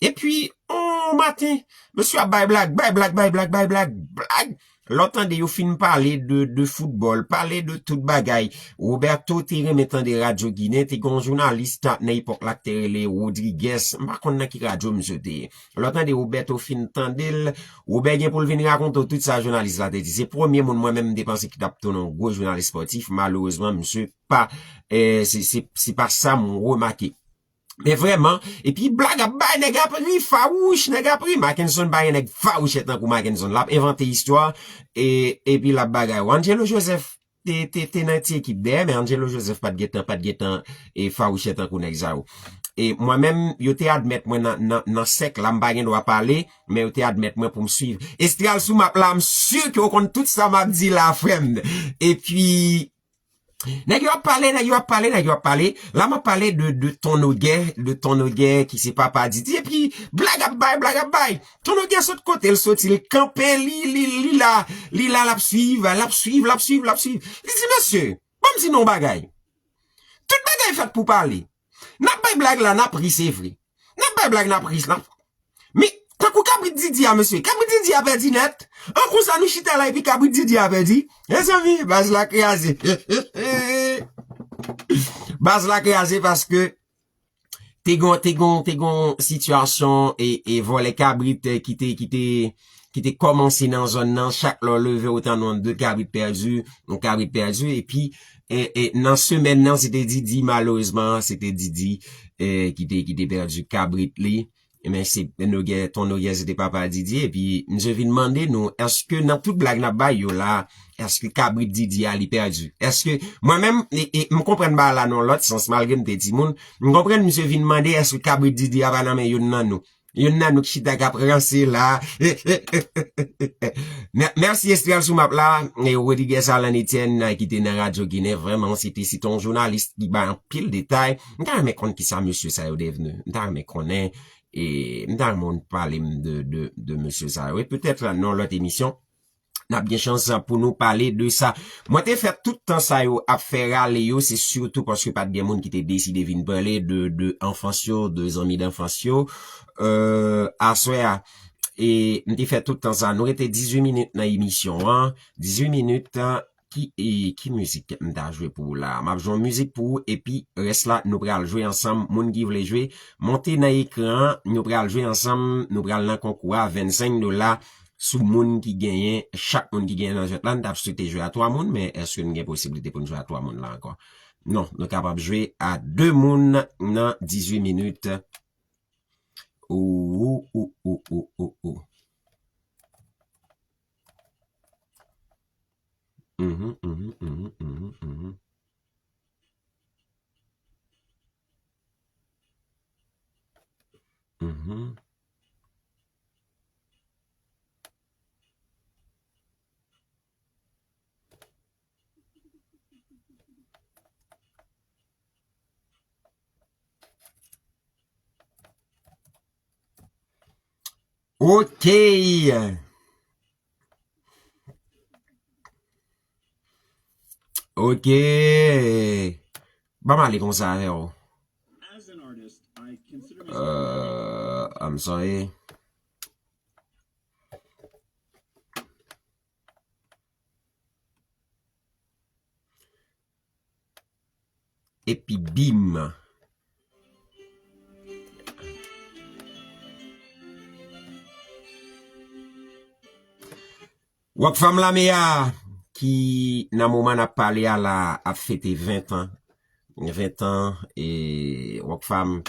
epi, on maten, mesye ap bay blag, bay blag, bay blag, bay blag, blag. Lè w tande yo fin pale de, de foutbòl, pale de tout bagay. Roberto te renmen tande Radyo Ginen, te gen yon jounalis ta-, nan epòk la ki te rele Rodriguez. M pa konn nan ki radyo misye te ye. Lè w tande Roberto fin tande l, Robert gen pou l vin rakonte w tout sa jounalis la te di. Se premye moun mwen menm m te panse ki t ap tounen yon gwo jounalis spòtif. Malerezman, misye pa, e, se, se, se pa sa m remake. Men vrèman, epi blag ap bay, nèg ap ri fawouch, nèg ap ri. Mackenson pa gen nèg fawouchè tankou Mackenson. L ap envante istwa, e, epi l ap bagay. Angelo Joseph, te, te, te nan ti ekip dèyè, men Angelo Joseph pa t gentan, pa t gentan e fawouchè tankou nèg sa yo. E mwen menm, yo te admèt mwen nan, nan, nan sèk la, m pa gen dwa pale, men yo te admèt mwen pou m swiv. Estral sou map la, m si ke w konn tout sa m ap di la, frè m. Epi, nèg yo ap pale, nèg yo ap pale, nèg yo ap pale. La, m ap pale de, de Ton Nogè, de Ton Nogè ki se papa Didi. Epi, blag ap bay, blag ap bay. Ton Nogè sot kote l soti, l kanpe, li, li, li la, li la, l ap swiv, l ap swiv, l ap swiv, l ap swiv. Li di, mesye, ban m di nou yon bagay. Tout bagay fèt pou pale. N ap bay blag la, n ap ri, se vre. N ap bay blag, n ap ri, n ap Men, tankou kabrit Didi a, mesye. Kabrit Didi a pèdi nèt. An konsa, nou chita la epi kabrit Didi a pèdi. Mezanmi, baz la kraze. Baz la kraze paske te gon, te gon, te gon sitiyasyon e, e vòlè kabrit, eh, ki te, ki te, ki te kòmanse nan zòn nan. Chak lè w leve, w tann yon de kabrit pèdi, yon kabrit pèdi. Epi, e, e, nan semèn nan, se te Didi, malerezman, se te Didi, eh, ki te, ki te pèdi kabrit li. Men se Nogè, Ton Nogè se te papa Didi, epi misye vin mande nou, èske nan tout blag n ap bay yo la, èske kabrit Didi a li pèdi? Èske, mwen menm, e, e, m konprann bagay la nan lòt sans, malgre m te timoun, m konprann misye vin mande, èske kabrit Didi a pa nan men youn nan nou? Youn nan nou k chita k ap ranse la. Mè-, mèsi Estrel sou map la, e Rodriguez Alan Etienne, ki te nan Radyo Ginen, vrèman, se te, se te yon jounalis ki bay anpil detay. M ta renmen konn kisa mesye sa yo devni. M ta renmen konnen, e m ta renmen w pale m de, de, de mesye sa yo. E petèt, nan yon lòt emisyon, n ap gen chans pou nou pale de sa. Mwen te fè tout tan sa yo ap fè rale yo, se sitou paske pa t gen moun ki te deside vin pale de, de anfans yo, de zanmi danfans yo, euh, aswè a. E m te fè tout tan sa. Nou rete dizuit minit nan emisyon an. Dizuit minit, ki, e, ki mizik m ta jwe pou ou la? M ap jwe yon mizik pou ou, epi rès la, nou pral jwe ansanm. Moun ki vle jwe, monte nan ekran an, nou pral jwe ansanm, nou pral nan konkou a, vennsenk dola sou moun ki genyen, chak moun ki genyen nan jwèt la. Nou t ap swete jwe a twa moun, men èske n gen posiblite pou n jwe a twa moun la ankò? Non, nou kapab jwe a de moun nan dizuit minit. Ou, ou, ou, ou, ou, ou, ou. Mhm, mhm, mhm, mhm, mhm. Mhm. Ok. Ok. Ban m ale konsa avè w. Euh, I'm sorry. Epi bim. Rockfam Lame a, ki nan moman n ap pale a la, ap fete ven tan. Ven tan, e Rockfam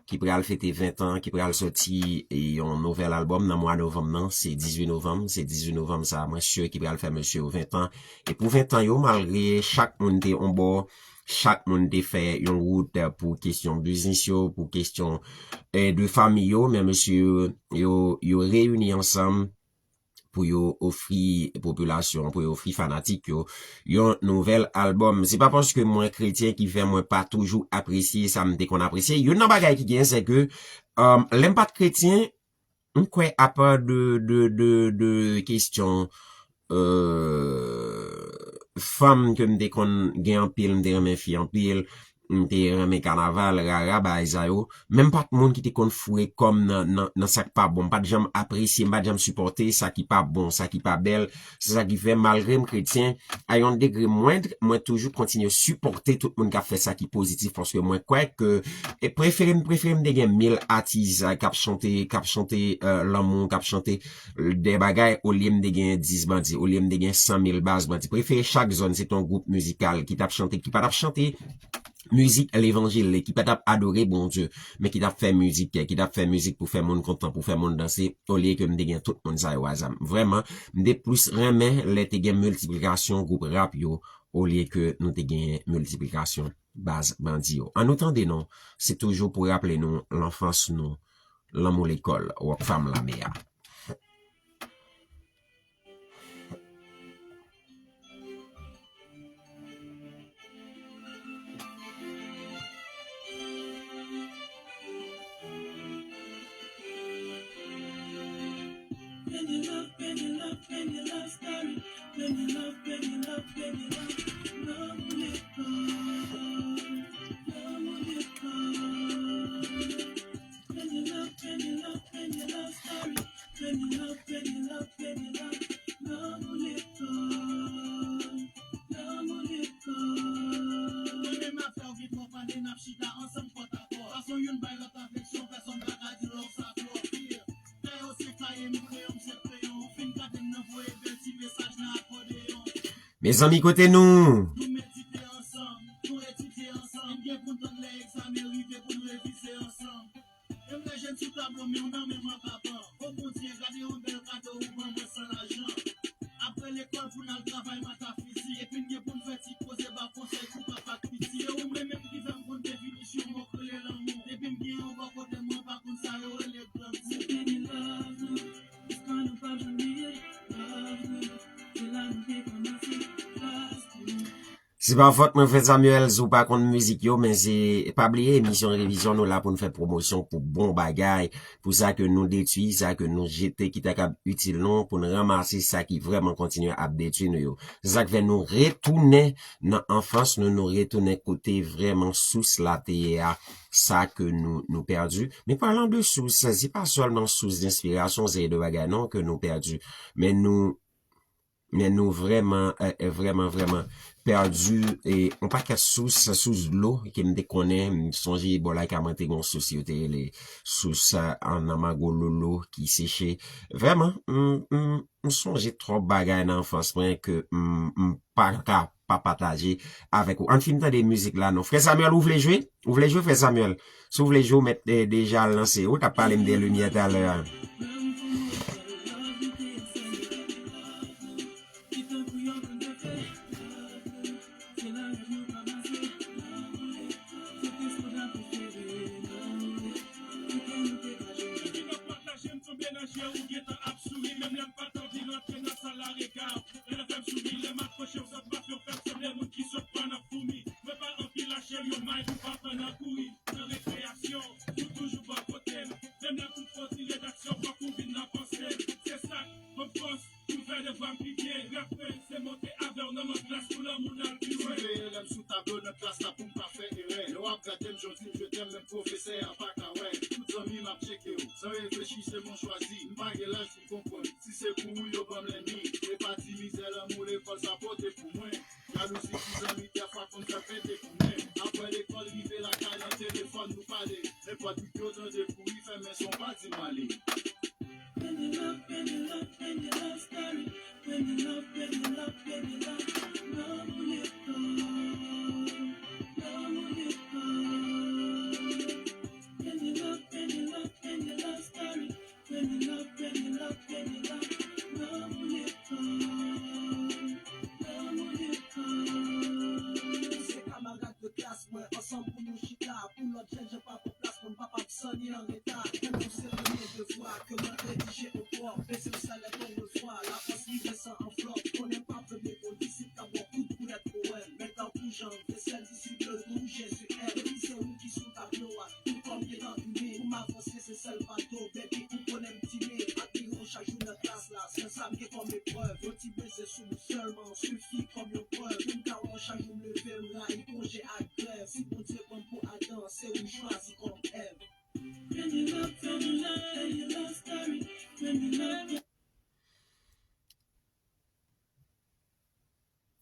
ki pral fete ven tan, ki pral soti, e, yon nouvèl albòm nan mwa novanm nan. Se dizuit novanm, se dizuit novanm sa, mwen si ki pral fè mesye yo ven tan. E pou ven tan yo, malgre chak moun te yon bò, chak moun te fè yon wout pou kesyon biznis yo, pou kesyon, e, de fanmi yo, men mesye yo, yo, yo reyini ansanm pou yo ofri popilasyon, pou yo ofri fanatik yo yon nouvèl albòm. Se pa paske mwen kretyen ki fè mwen pa toujou apresye sa m te konn apresye. Youn nan bagay ki gen, se ke, um, lè m pa t kretyen, m kwè apa de, de, de, de kesyon, euh, fanm ke m te konn gen anpil, m te renmen fi anpil, m te renmen kanaval, rara, bagay sa yo. Men m pa t moun ki te konn foure kò m nan, nan, nan sa k pa bon. M pa t janm apresye, m pa t janm sipòte sa ki pa bon, sa ki pa bèl. Se sa ki fè, malgre m kretyen, a yon degre mwend, mwen toujou kontinye sipòte tout moun k ap fè sa ki pozitif, paske mwen kwè ke, e prefere m, prefere m te gen mil atis, eh, k ap chante, k ap chante, eh, lanmou, k ap chante de bagay, olye m te gen dis bandi, olye m te gen san mil baz bandi. Prefere chak zòn, se te yon gwoup mizikal ki t ap chante, ki pa t ap chante mizik levanjil, ki pa t ap adore Bondye, men ki t ap fè mizik, ki t ap fè mizik pou fè moun kontan, pou fè moun danse, olye ke m te gen tout moun sa yo a zam. Vrèman, m te plis renmen lè te gen miltiplikasyon gwoup rap yo olye ke nou te gen miltiplikasyon baz bandi yo. An nou tande non, se toujou pou raple nou lanfans nou, lanmou lekòl, Rockfam lame a. Mezanmi, kote nou? Se pa fòt mwen, frè Samuel, si w pa konn mizik yo, men se, pa bliye, emisyon revizyon, nou la pou n fè pwomosyon pou bon bagay, pou sa ke nou detwi, sa ke nou jete, ki ta kab itil nou, pou n ranmase sa ki vrèman kontinye ap detwi nou yo. Se sa k fè nou retounen nan anfans nou, nou retounen kote vrèman sous la te ye a, sa ke nou, nou pèdi. Men palan de sous, se pa sèlman sous denspirasyon, seri de bagay non ke nou pèdi, men nou, men nou vrèman, eh, eh, vrèman, vrèman pèdi, eh, yon pakèt sous, sous dlo ke m te konnen. M sonje bò lakay mwen te gen yon sous yo te rele sous, eh, nan Magololo ki seche. Vrèman, m, m, m sonje twòp bagay nan anfans mwen ke m, m pa ka pa pataje avèk ou. Ann fin tande mizik la non. Frè Samuel, ou vle jwe? Ou vle jwe, frè Samuel? Si w vle jwe, w mèt, eh, deja lanse. Ou t ap pale m de limyè talè a.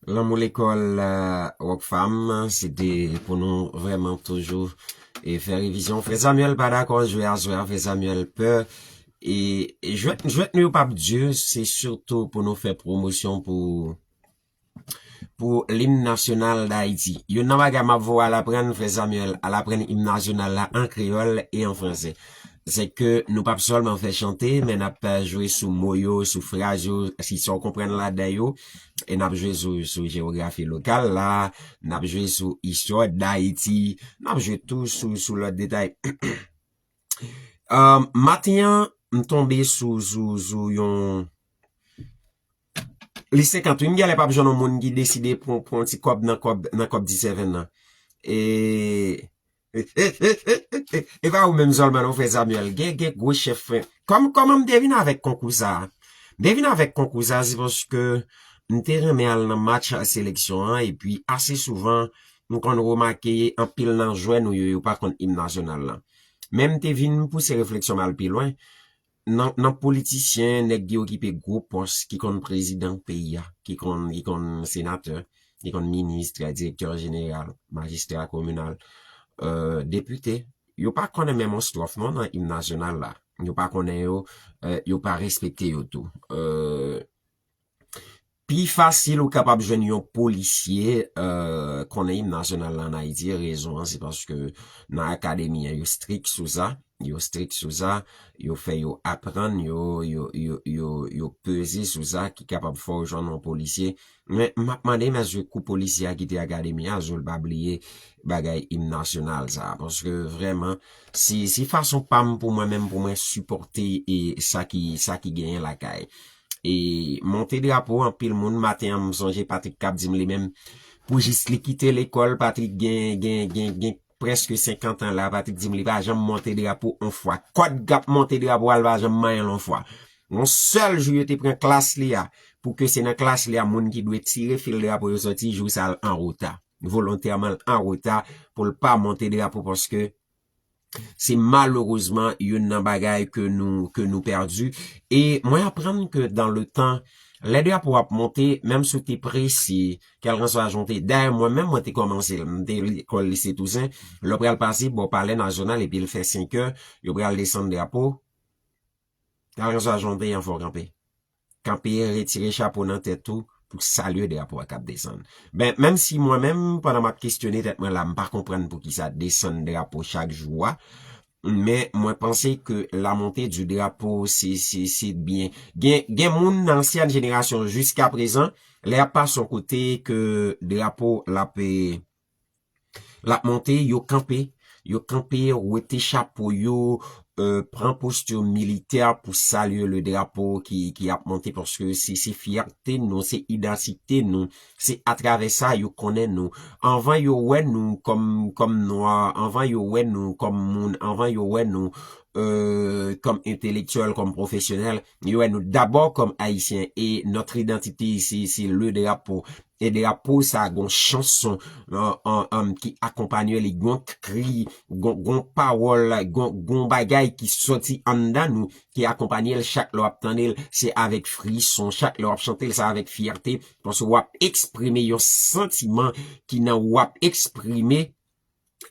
Lanmou lekòl, eh, Rockfam, se te pou nou vrèman toujou, eh, fè revizyon. Frè Samuel pa dakò jwe aswè a, frè Samuel pè. E jwèt, jwèt nou yo p ap di, se sitou pou nou fè pwomosyon pou, pou lim nasyonal Dayiti. Youn nan bagay m ap voye w al aprann, frè Samuel, al aprann im nasyonal la an kreyòl e an fransè. se ke nou p ap sèlman fè chante, men n ap, eh, jwe sou mo yo, sou fraz yo, si sa w konprann ladan yo, e n ap jwe sou, sou jewografi lokal la, n ap jwe sou istwa Dayiti, n ap jwe tou sou, sou lòt detay. Eh, maten an, m tonbe sou, sou, sou yon, li senkant wi, m genlè p ap jwenn yon moun ki deside pran, pran ti kòb nan kòb, nan kòb disèven nan. E, e pa ou menm sèlman non, frè Samuel. Gen, gen gwo chèf, frè. Kòm, kòman m te vin avèk konkou sa a? M te vin avèk konkou sa a, se paske m te renmen al nan match seleksyon an, epi ase souvan, m konn remake anpil nan jwè nou yo, yo pa konn im nasyonal la. Men m te vin pouse refleksyon m al pi lwen. Nan, nan politisyen, nèg ki okipe gwo pòs, ki konn prezidan peyi a, ki konn, ki konn senatè, ki konn minis, direktè jeneral, majistra kominal, eh, depite, yo pa konnen menm yon estwòf non nan im nasyonal la. Yo pa konnen yo, eh, yo pa respekte yo tou. Eh, pi fasil ou kapab jwenn yon polisye, eh, konnen im nasyonal la ann Ayiti. Rezon an, se paske nan akademi an, yo strik sou sa. Yo strik sou sa. Yo fè yo aprann, yo, yo, yo, yo, yo peze sou sa, ki kapab fè w jwenn yon polisye. Men, m ap mande, men èske kou polisye a kite akademi a, Azul pa bliye bagay im nasyonal sa. Paske vrèman, se, se fason pa m pou mwen menm, pou mwen sipòte e sa ki, sa ki genyen lakay. E monte drapo, anpil moun, maten an, m sonje Patrick k ap di m li menm, pou jis li kite lekòl, Patrick gen, gen, gen, gen prèske senkant an la, Patrick di m li pa janm monte drapo on fwa. Kòd k ap monte drapo a, li pa janm manyen l on fwa. Yon sèl jou yo te pran klas li a, pou ke se nan klas li a moun ki dwe tire fil drapo yo sòti, jou sa l an reta. Volontèman l an reta pou l pa monte drapo paske se malerezman youn nan bagay ke nou, ke nou pèdi. E mwen aprann ke dans le temps, lè drapo ap monte, menm si w te prese, kèlkanswa jan w te, dayè mwen menm mwen te kòmanse l, m te lekòl lise Tousen, lè w pral pase bò palè nasyonal epi l fè senkè, yo pral desann drapo, kèlkanswa jan w te ye, fò w kanpe. Kanpe, retire chapo nan tèt ou pou salye drapo a k ap desann. Ben, menm si mwen menm, pandan m ap kesyone tèt mwen la, m pa konprann poukisa desann drapo chak jou a, men mwen panse ke la montée du drapeau, se, se, se byen. Gen, gen moun nan ansyèn jenerasyon jiska prezan, lè y ap pase yon kote ke drapo l ap, eh, l ap monte, yo kanpe. Yo kanpe, wete chapo yo, eh, pran posti militè pou salye le drapo ki, ki ap monte, paske se, se fyète nou, se idantite nou, se atravè sa yo konnen nou. Anvan yo wè nou kòm, kòm nwa, anvan yo wè nou kòm moun, anvan yo wè nou, eh, kòm entelektyèl, kòm pwofesyonèl, yo wè nou dabò kòm Ayisyen. E notre identité, se, se le drapeau. E drapo sa, gon chanson, an, an, an, ki akonpanye li, gon kri, gon, gon pawòl, gon, gon bagay ki sòti anndan nou, ki akonpanye l. Chak lè w ap tande l, se avèk frison. Chak lè w ap chante l, se avèk fyète, paske w ap eksprime yon santiman ki nan, w ap eksprime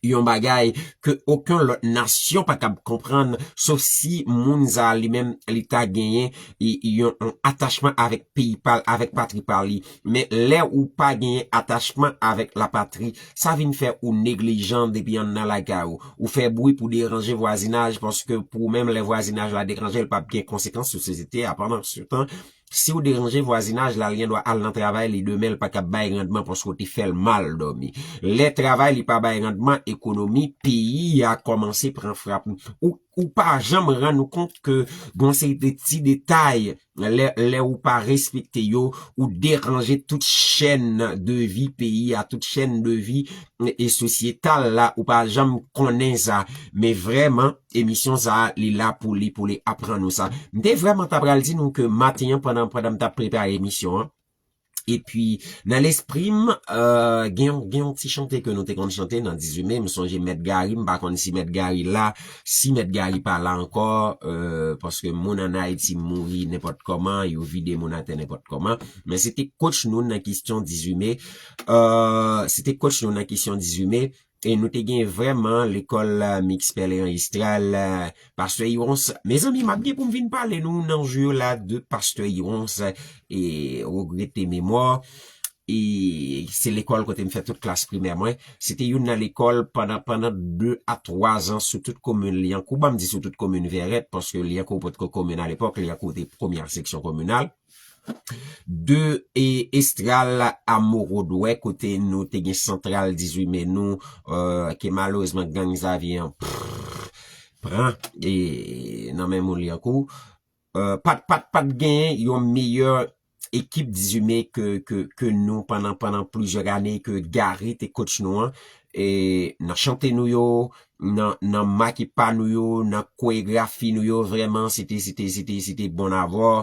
yon bagay ke okenn lòt nasyon pa kab konprann, sof si moun sa a li menm, li ta genyen, e, yon, yon atachman avèk peyi pa l, avèk patri pa li. Men lè ou pa genyen atachman avèk lapatri, sa vin fè ou neglijan depi anndan lakay ou. Ou fè bri pou deranje vwazinaj, paske pou ou menm, lè vwazinaj la deranje, l p ap gen konsekans sou sosyete a. Pandan se tan, si w deranje vwazinaj la, li gendwa al nan travay li demen, li pa kab bay randman paske w te fè l mal dòmi. Lè travay li pa bay randman, ekonomi peyi a kòmanse pran frap. Ou, ou pa janm rann ou kont ke gon seri de ti detay, lè, lè ou pa respekte yo, ou deranje tout chèn de vi peyi a, tout chèn de vi e sosyetal la, ou pa janm konnen sa. Men vrèman, emisyon sa a, li la pou li, pou li aprann nou sa. M te vrèman ta pral di nou ke maten an, pandan, pandan m t ap prepare emisyon an, epi nan lespri m, eh, gen, gen yon ti chante ke nou te konn chante nan dizuit me, m sonje Mèt Gary, m pa konn si Mèt Gary la, si Mèt Gary pa la ankò, eh, paske moun ann Ayiti mouri nenpòt kòman, yo vide moun atè nenpòt kòman. Men se te coach nou nan kesyon dizuit me. Eh, se te coach nou nan kesyon dizuit me. E nou te gen vrèman lekòl, eh, Miks Pèlerin Istral, eh, Pastè Irons. Mezanmi, m ap gen pou m vin pale nou nan jou yo la de Pastè Irons, e regrete memwa. e se lekòl kote m fè tout klas primè mwen. Se te youn nan lekòl pandan, pandan de a twa zan sou tout komin Lyankou. Ban m di sou tout komin Vèrèt, paske Lyankou potko komin alepòk, Lyankou te premyè seksyon kominal. De e Estral a Morodwè, kote nou te gen santral dizuit me nou, euh, ke malerezman gang Zavyen an pran e nan men moun Lyankou. Euh, pat, pat, pat gen yon meyè ekip dizuit me ke, ke, ke nou pandan, pandan plizyè ane, ke Gary te coach nou an. E nan chante nou yo, nan, nan make pa nou yo, nan koregrafi nou yo, vrèman, se te, se te, se te, se te bon avò.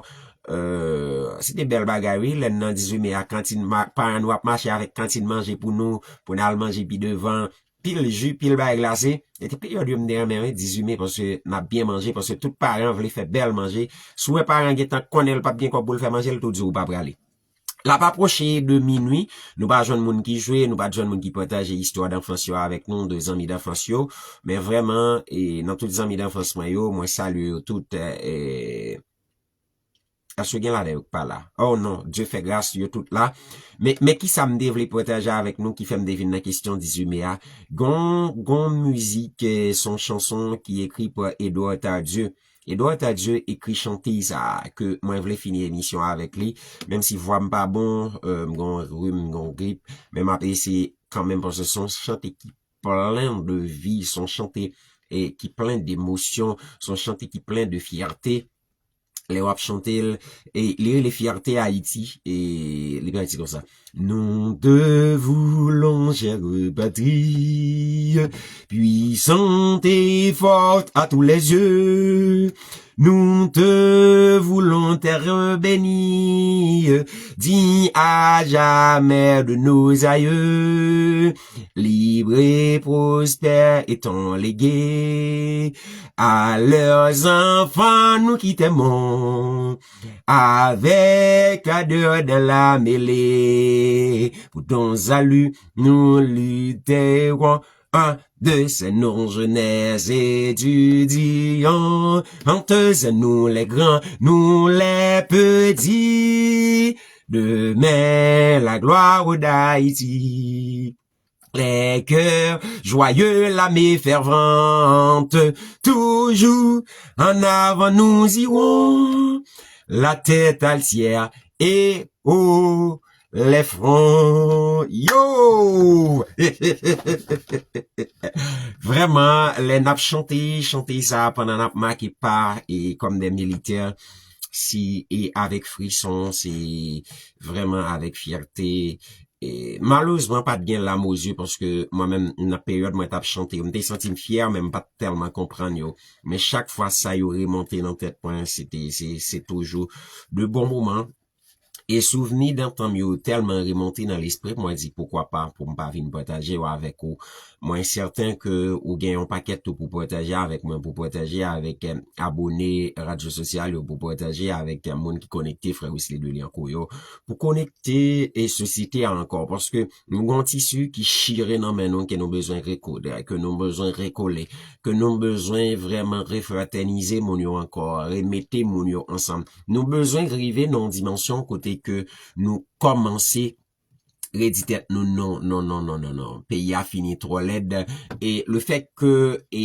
Euh, se te bèl bagay, wi. Lè n nan dizuit me a, kantin, ma, paran nou ap mache avèk kantin manje pou nou, pou n al manje pi devan. Pil ji, pil bagay glase. E te peryòd yo m te renmen, wi, dizuit me, paske n ap byen manje, paske tout paran vle fè bèl manje. Si w wè paran gentan konnen l p ap gen kòb pou l fè manje, l tou di w pa prale. L ap apwoche de minui, nou pa jwenn moun ki jwe, nou pa jwenn moun ki pataje istwa danfans yo avèk nou, de zanmi danfans yo. Men vrèman, e, nan tout zanmi danfans mwen yo, mwen salye yo tout, e, èske gen ladan yo k pa la? Oh non, Dye fè gras, yo tout la. Men, men kisa m te vle pataje avèk nou ki fè m te vin nan kesyon dizuit me a? Gon, gon mizik, e, se yon chanson ki ekri pa Edouard Tardieu. Edouard Tardieu ekri chante sa a ke mwen vle fini emisyon avèk li, menm si vwa m pa bon, euh, m gon rim, m gon grip, men m ap eseye kanmenm, paske se yon chante ki plen de vi, se yon chante, e, ki plen demosyon, se yon chante ki plen de fyète. Lè w ap chante l, e, li rele Fyète Ayiti, e, li pral di konsa. Nous te voulons, chère patrie, puissante et forte à tous les yeux. Nous te voulons, terre bénie, digne à jamais de nos aïeux. Libre et prospère est ton légué à leurs enfants, nous qui t'aimons. Avec ardeur dans la mêlée, pour ton salut, nous lutterons. Un de ces noms, jeunesse étudiants, entre nous les grands, nous les petits. Demain, la gloire d'Haïti. Les cœurs joyeux, l'âme fervente, toujours en avant nous irons, la tête altière et haut les fronts. Yo! Vrèman, lè n ap chante, chante sa pandan n ap make pa e kòm de militè, se e avèk frison, se vrèman avèk fyète. E, malerezman, pa t gen lame aux yeux, paske mwen menm, nan peryòd mwen t ap chante yo, m te santi m fyè, men m pa t tèlman konprann yo. Men chak fwa sa yo remonte nan tèt mwen, se te, se, se toujou de bon moman. E souvni dantan m yo tèlman remonte nan lespri m, mwen di, poukwa pa, pou m pa vin pataje yo avèk ou. Mwen sèten ke ou gen yon pakèt tou pou pataje avèk mwen, pou pataje avèk, eh, abone radyo sosyal yo, pou pataje avèk, eh, moun ki konekte, frè Wesley de Liancourt yo, pou konekte e sosyete a ankò, paske nou gen yon tisi ki chire nan men nou, ke nou bezwen rekode, ke nou bezwen rekole, ke nou bezwen vrèman refratènize moun yo ankò, remete moun yo ansanm. Nou bezwen rive nan yon dimansyon kote ke nou kòmanse redi tèt nou, non, non, non, non, non, non. Peyi a fini twò lèd. E le fèt ke, e,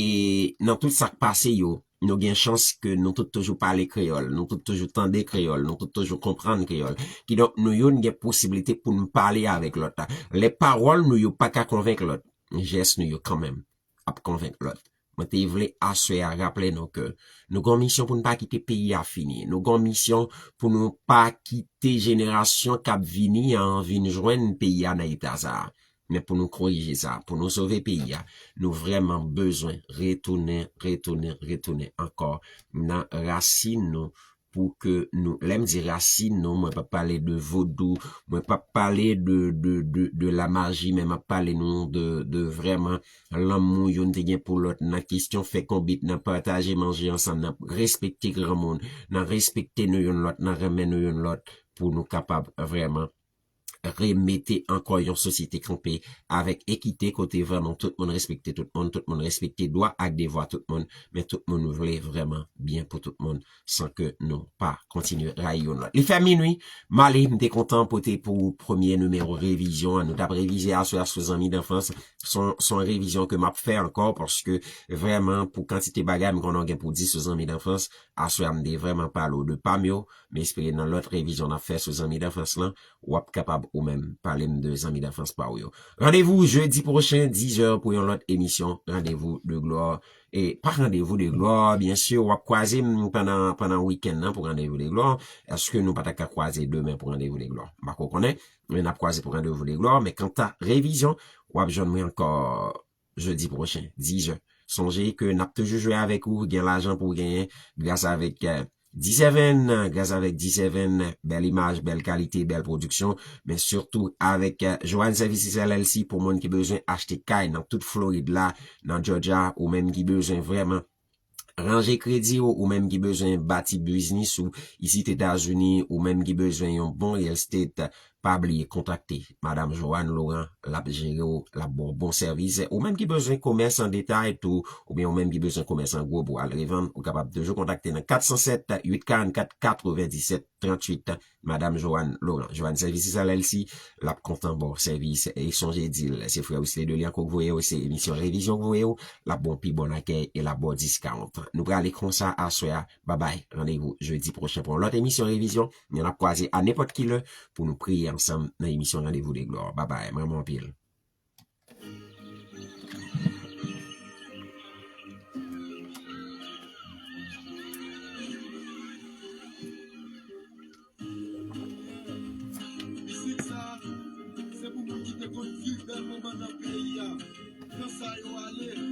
nan tout sa k pase yo, nou gen chans ke nou tout toujou pale kreyòl, nou tout toujou tande kreyòl, nou tout toujou konprann kreyòl. Kidonk, nou youn gen posiblite pou n pale avèk lòt la. Lè pawòl nou yo pa ka konvenk lòt, jès nou yo kanmenm ap konvenk lòt. Mwen te vle aswè a raple nou ke nou gen yon misyon pou n pa kite peyi a fini. Nou gen yon misyon pou nou pa kite jenerasyon k ap vini an vin jwenn peyi a nan eta sa a. Men pou nou korije sa, pou nou sove peyi a, nou vrèman bezwen retounen, retounen, retounen ankò nan rasin nou pou ke nou, lè m di rasin nou, mwen p ap pale de vodou, mwen p ap pale de, de, de, de lamaji, men m ap pale nou de, de vrèman lanmou youn te gen pou lòt nan kesyon fè konbit, nan pataje manje ansanm, nan respekte granmoun, nan respekte nou youn lòt, nan renmen nou youn lòt pou nou kapab vrèman remete ankò yon sosyete kanpe avèk ekite, kote vrèman tout moun respekte tout moun, tout moun respekte dwa ak devwa tout moun, men tout moun vle vrèman byen pou tout moun san ke nou pa kontinye rayi youn lòt. Li fè minui, m ale, m te kontan pote pou premye nimewo revizyon an. Nou t ap revize aswè a sou Zanmi Danfans. Se yon, se yon revizyon ke m ap fè ankò, paske vrèman, pou kantite bagay m konnen w gen pou di sou Zanmi Danfans, aswè a m te vrèman pale w de pa m yo, m espere nan lòt revizyon n ap fè sou Zanmi Danfans lan, w ap kapab ou menm pale m de Zanmi Danfans pa w yo. Randevou jedi pwochen, diz è, pou yon lòt emisyon Randevou de Glwa. E pa Randevou de Glwa, byen si, w ap kwaze m pandan, pandan wikenn nan pou Randevou de Glwa. Èske nou pa ta ka kwaze demen pou Randevou de Glwa? M pa ko konnen, men n ap kwaze pou Randevou de Glwa. Men kanta revizyon, w ap jwenn mwen ankò jedi pwochen, diz è. Sonje ke n ap toujou jwe avèk ou, gen lajan pou w genyen gras avèk, eh, D seven, gras avèk D seven, bèl imaj, bèl kalite, bèl pwodiksyon, men sitou avèk, eh, Joanne Services L L C pou moun ki bezwen achte kay nan tout Florid la, nan Georgia, ou menm ki bezwen vrèman ranje kredi w, ou menm ki bezwen bati biznis ou isit Etazini, ou menm ki bezwen yon bon real estate, pa bliye kontakte Madam Joanne Laurent, l ap jere w, l ap ba w bon sèvis. Ou menm ki bezwen komès an detay tou, oubyen ou menm ki bezwen komès an gwo pou al revann, ou kapab toujou kontakte nan kat san sèt, uit karannkat, katrevenndisèt, tranntuit, Madam Joanne Laurent. Joanne Services L L C, l ap kontan ba w sèvis. E sonje di l, se frè Wisly Delian k voye w, se emisyon revizyon k voye w, l ap ba w pi bon akèy e l ap ba w discount. Nou prale konsa aswè a. Babay, randevou jedi pwochen pou yon lòt emisyon revizyon. Nou ap kwaze a nenpòt ki lè pou nou priye ansanm nan emisyon Randevou de Glwa. Babay, m renmen w anpil. Mizik sa, se pou moun ki te konn viv bèl moman nan peyi a. Nan sa yo ale,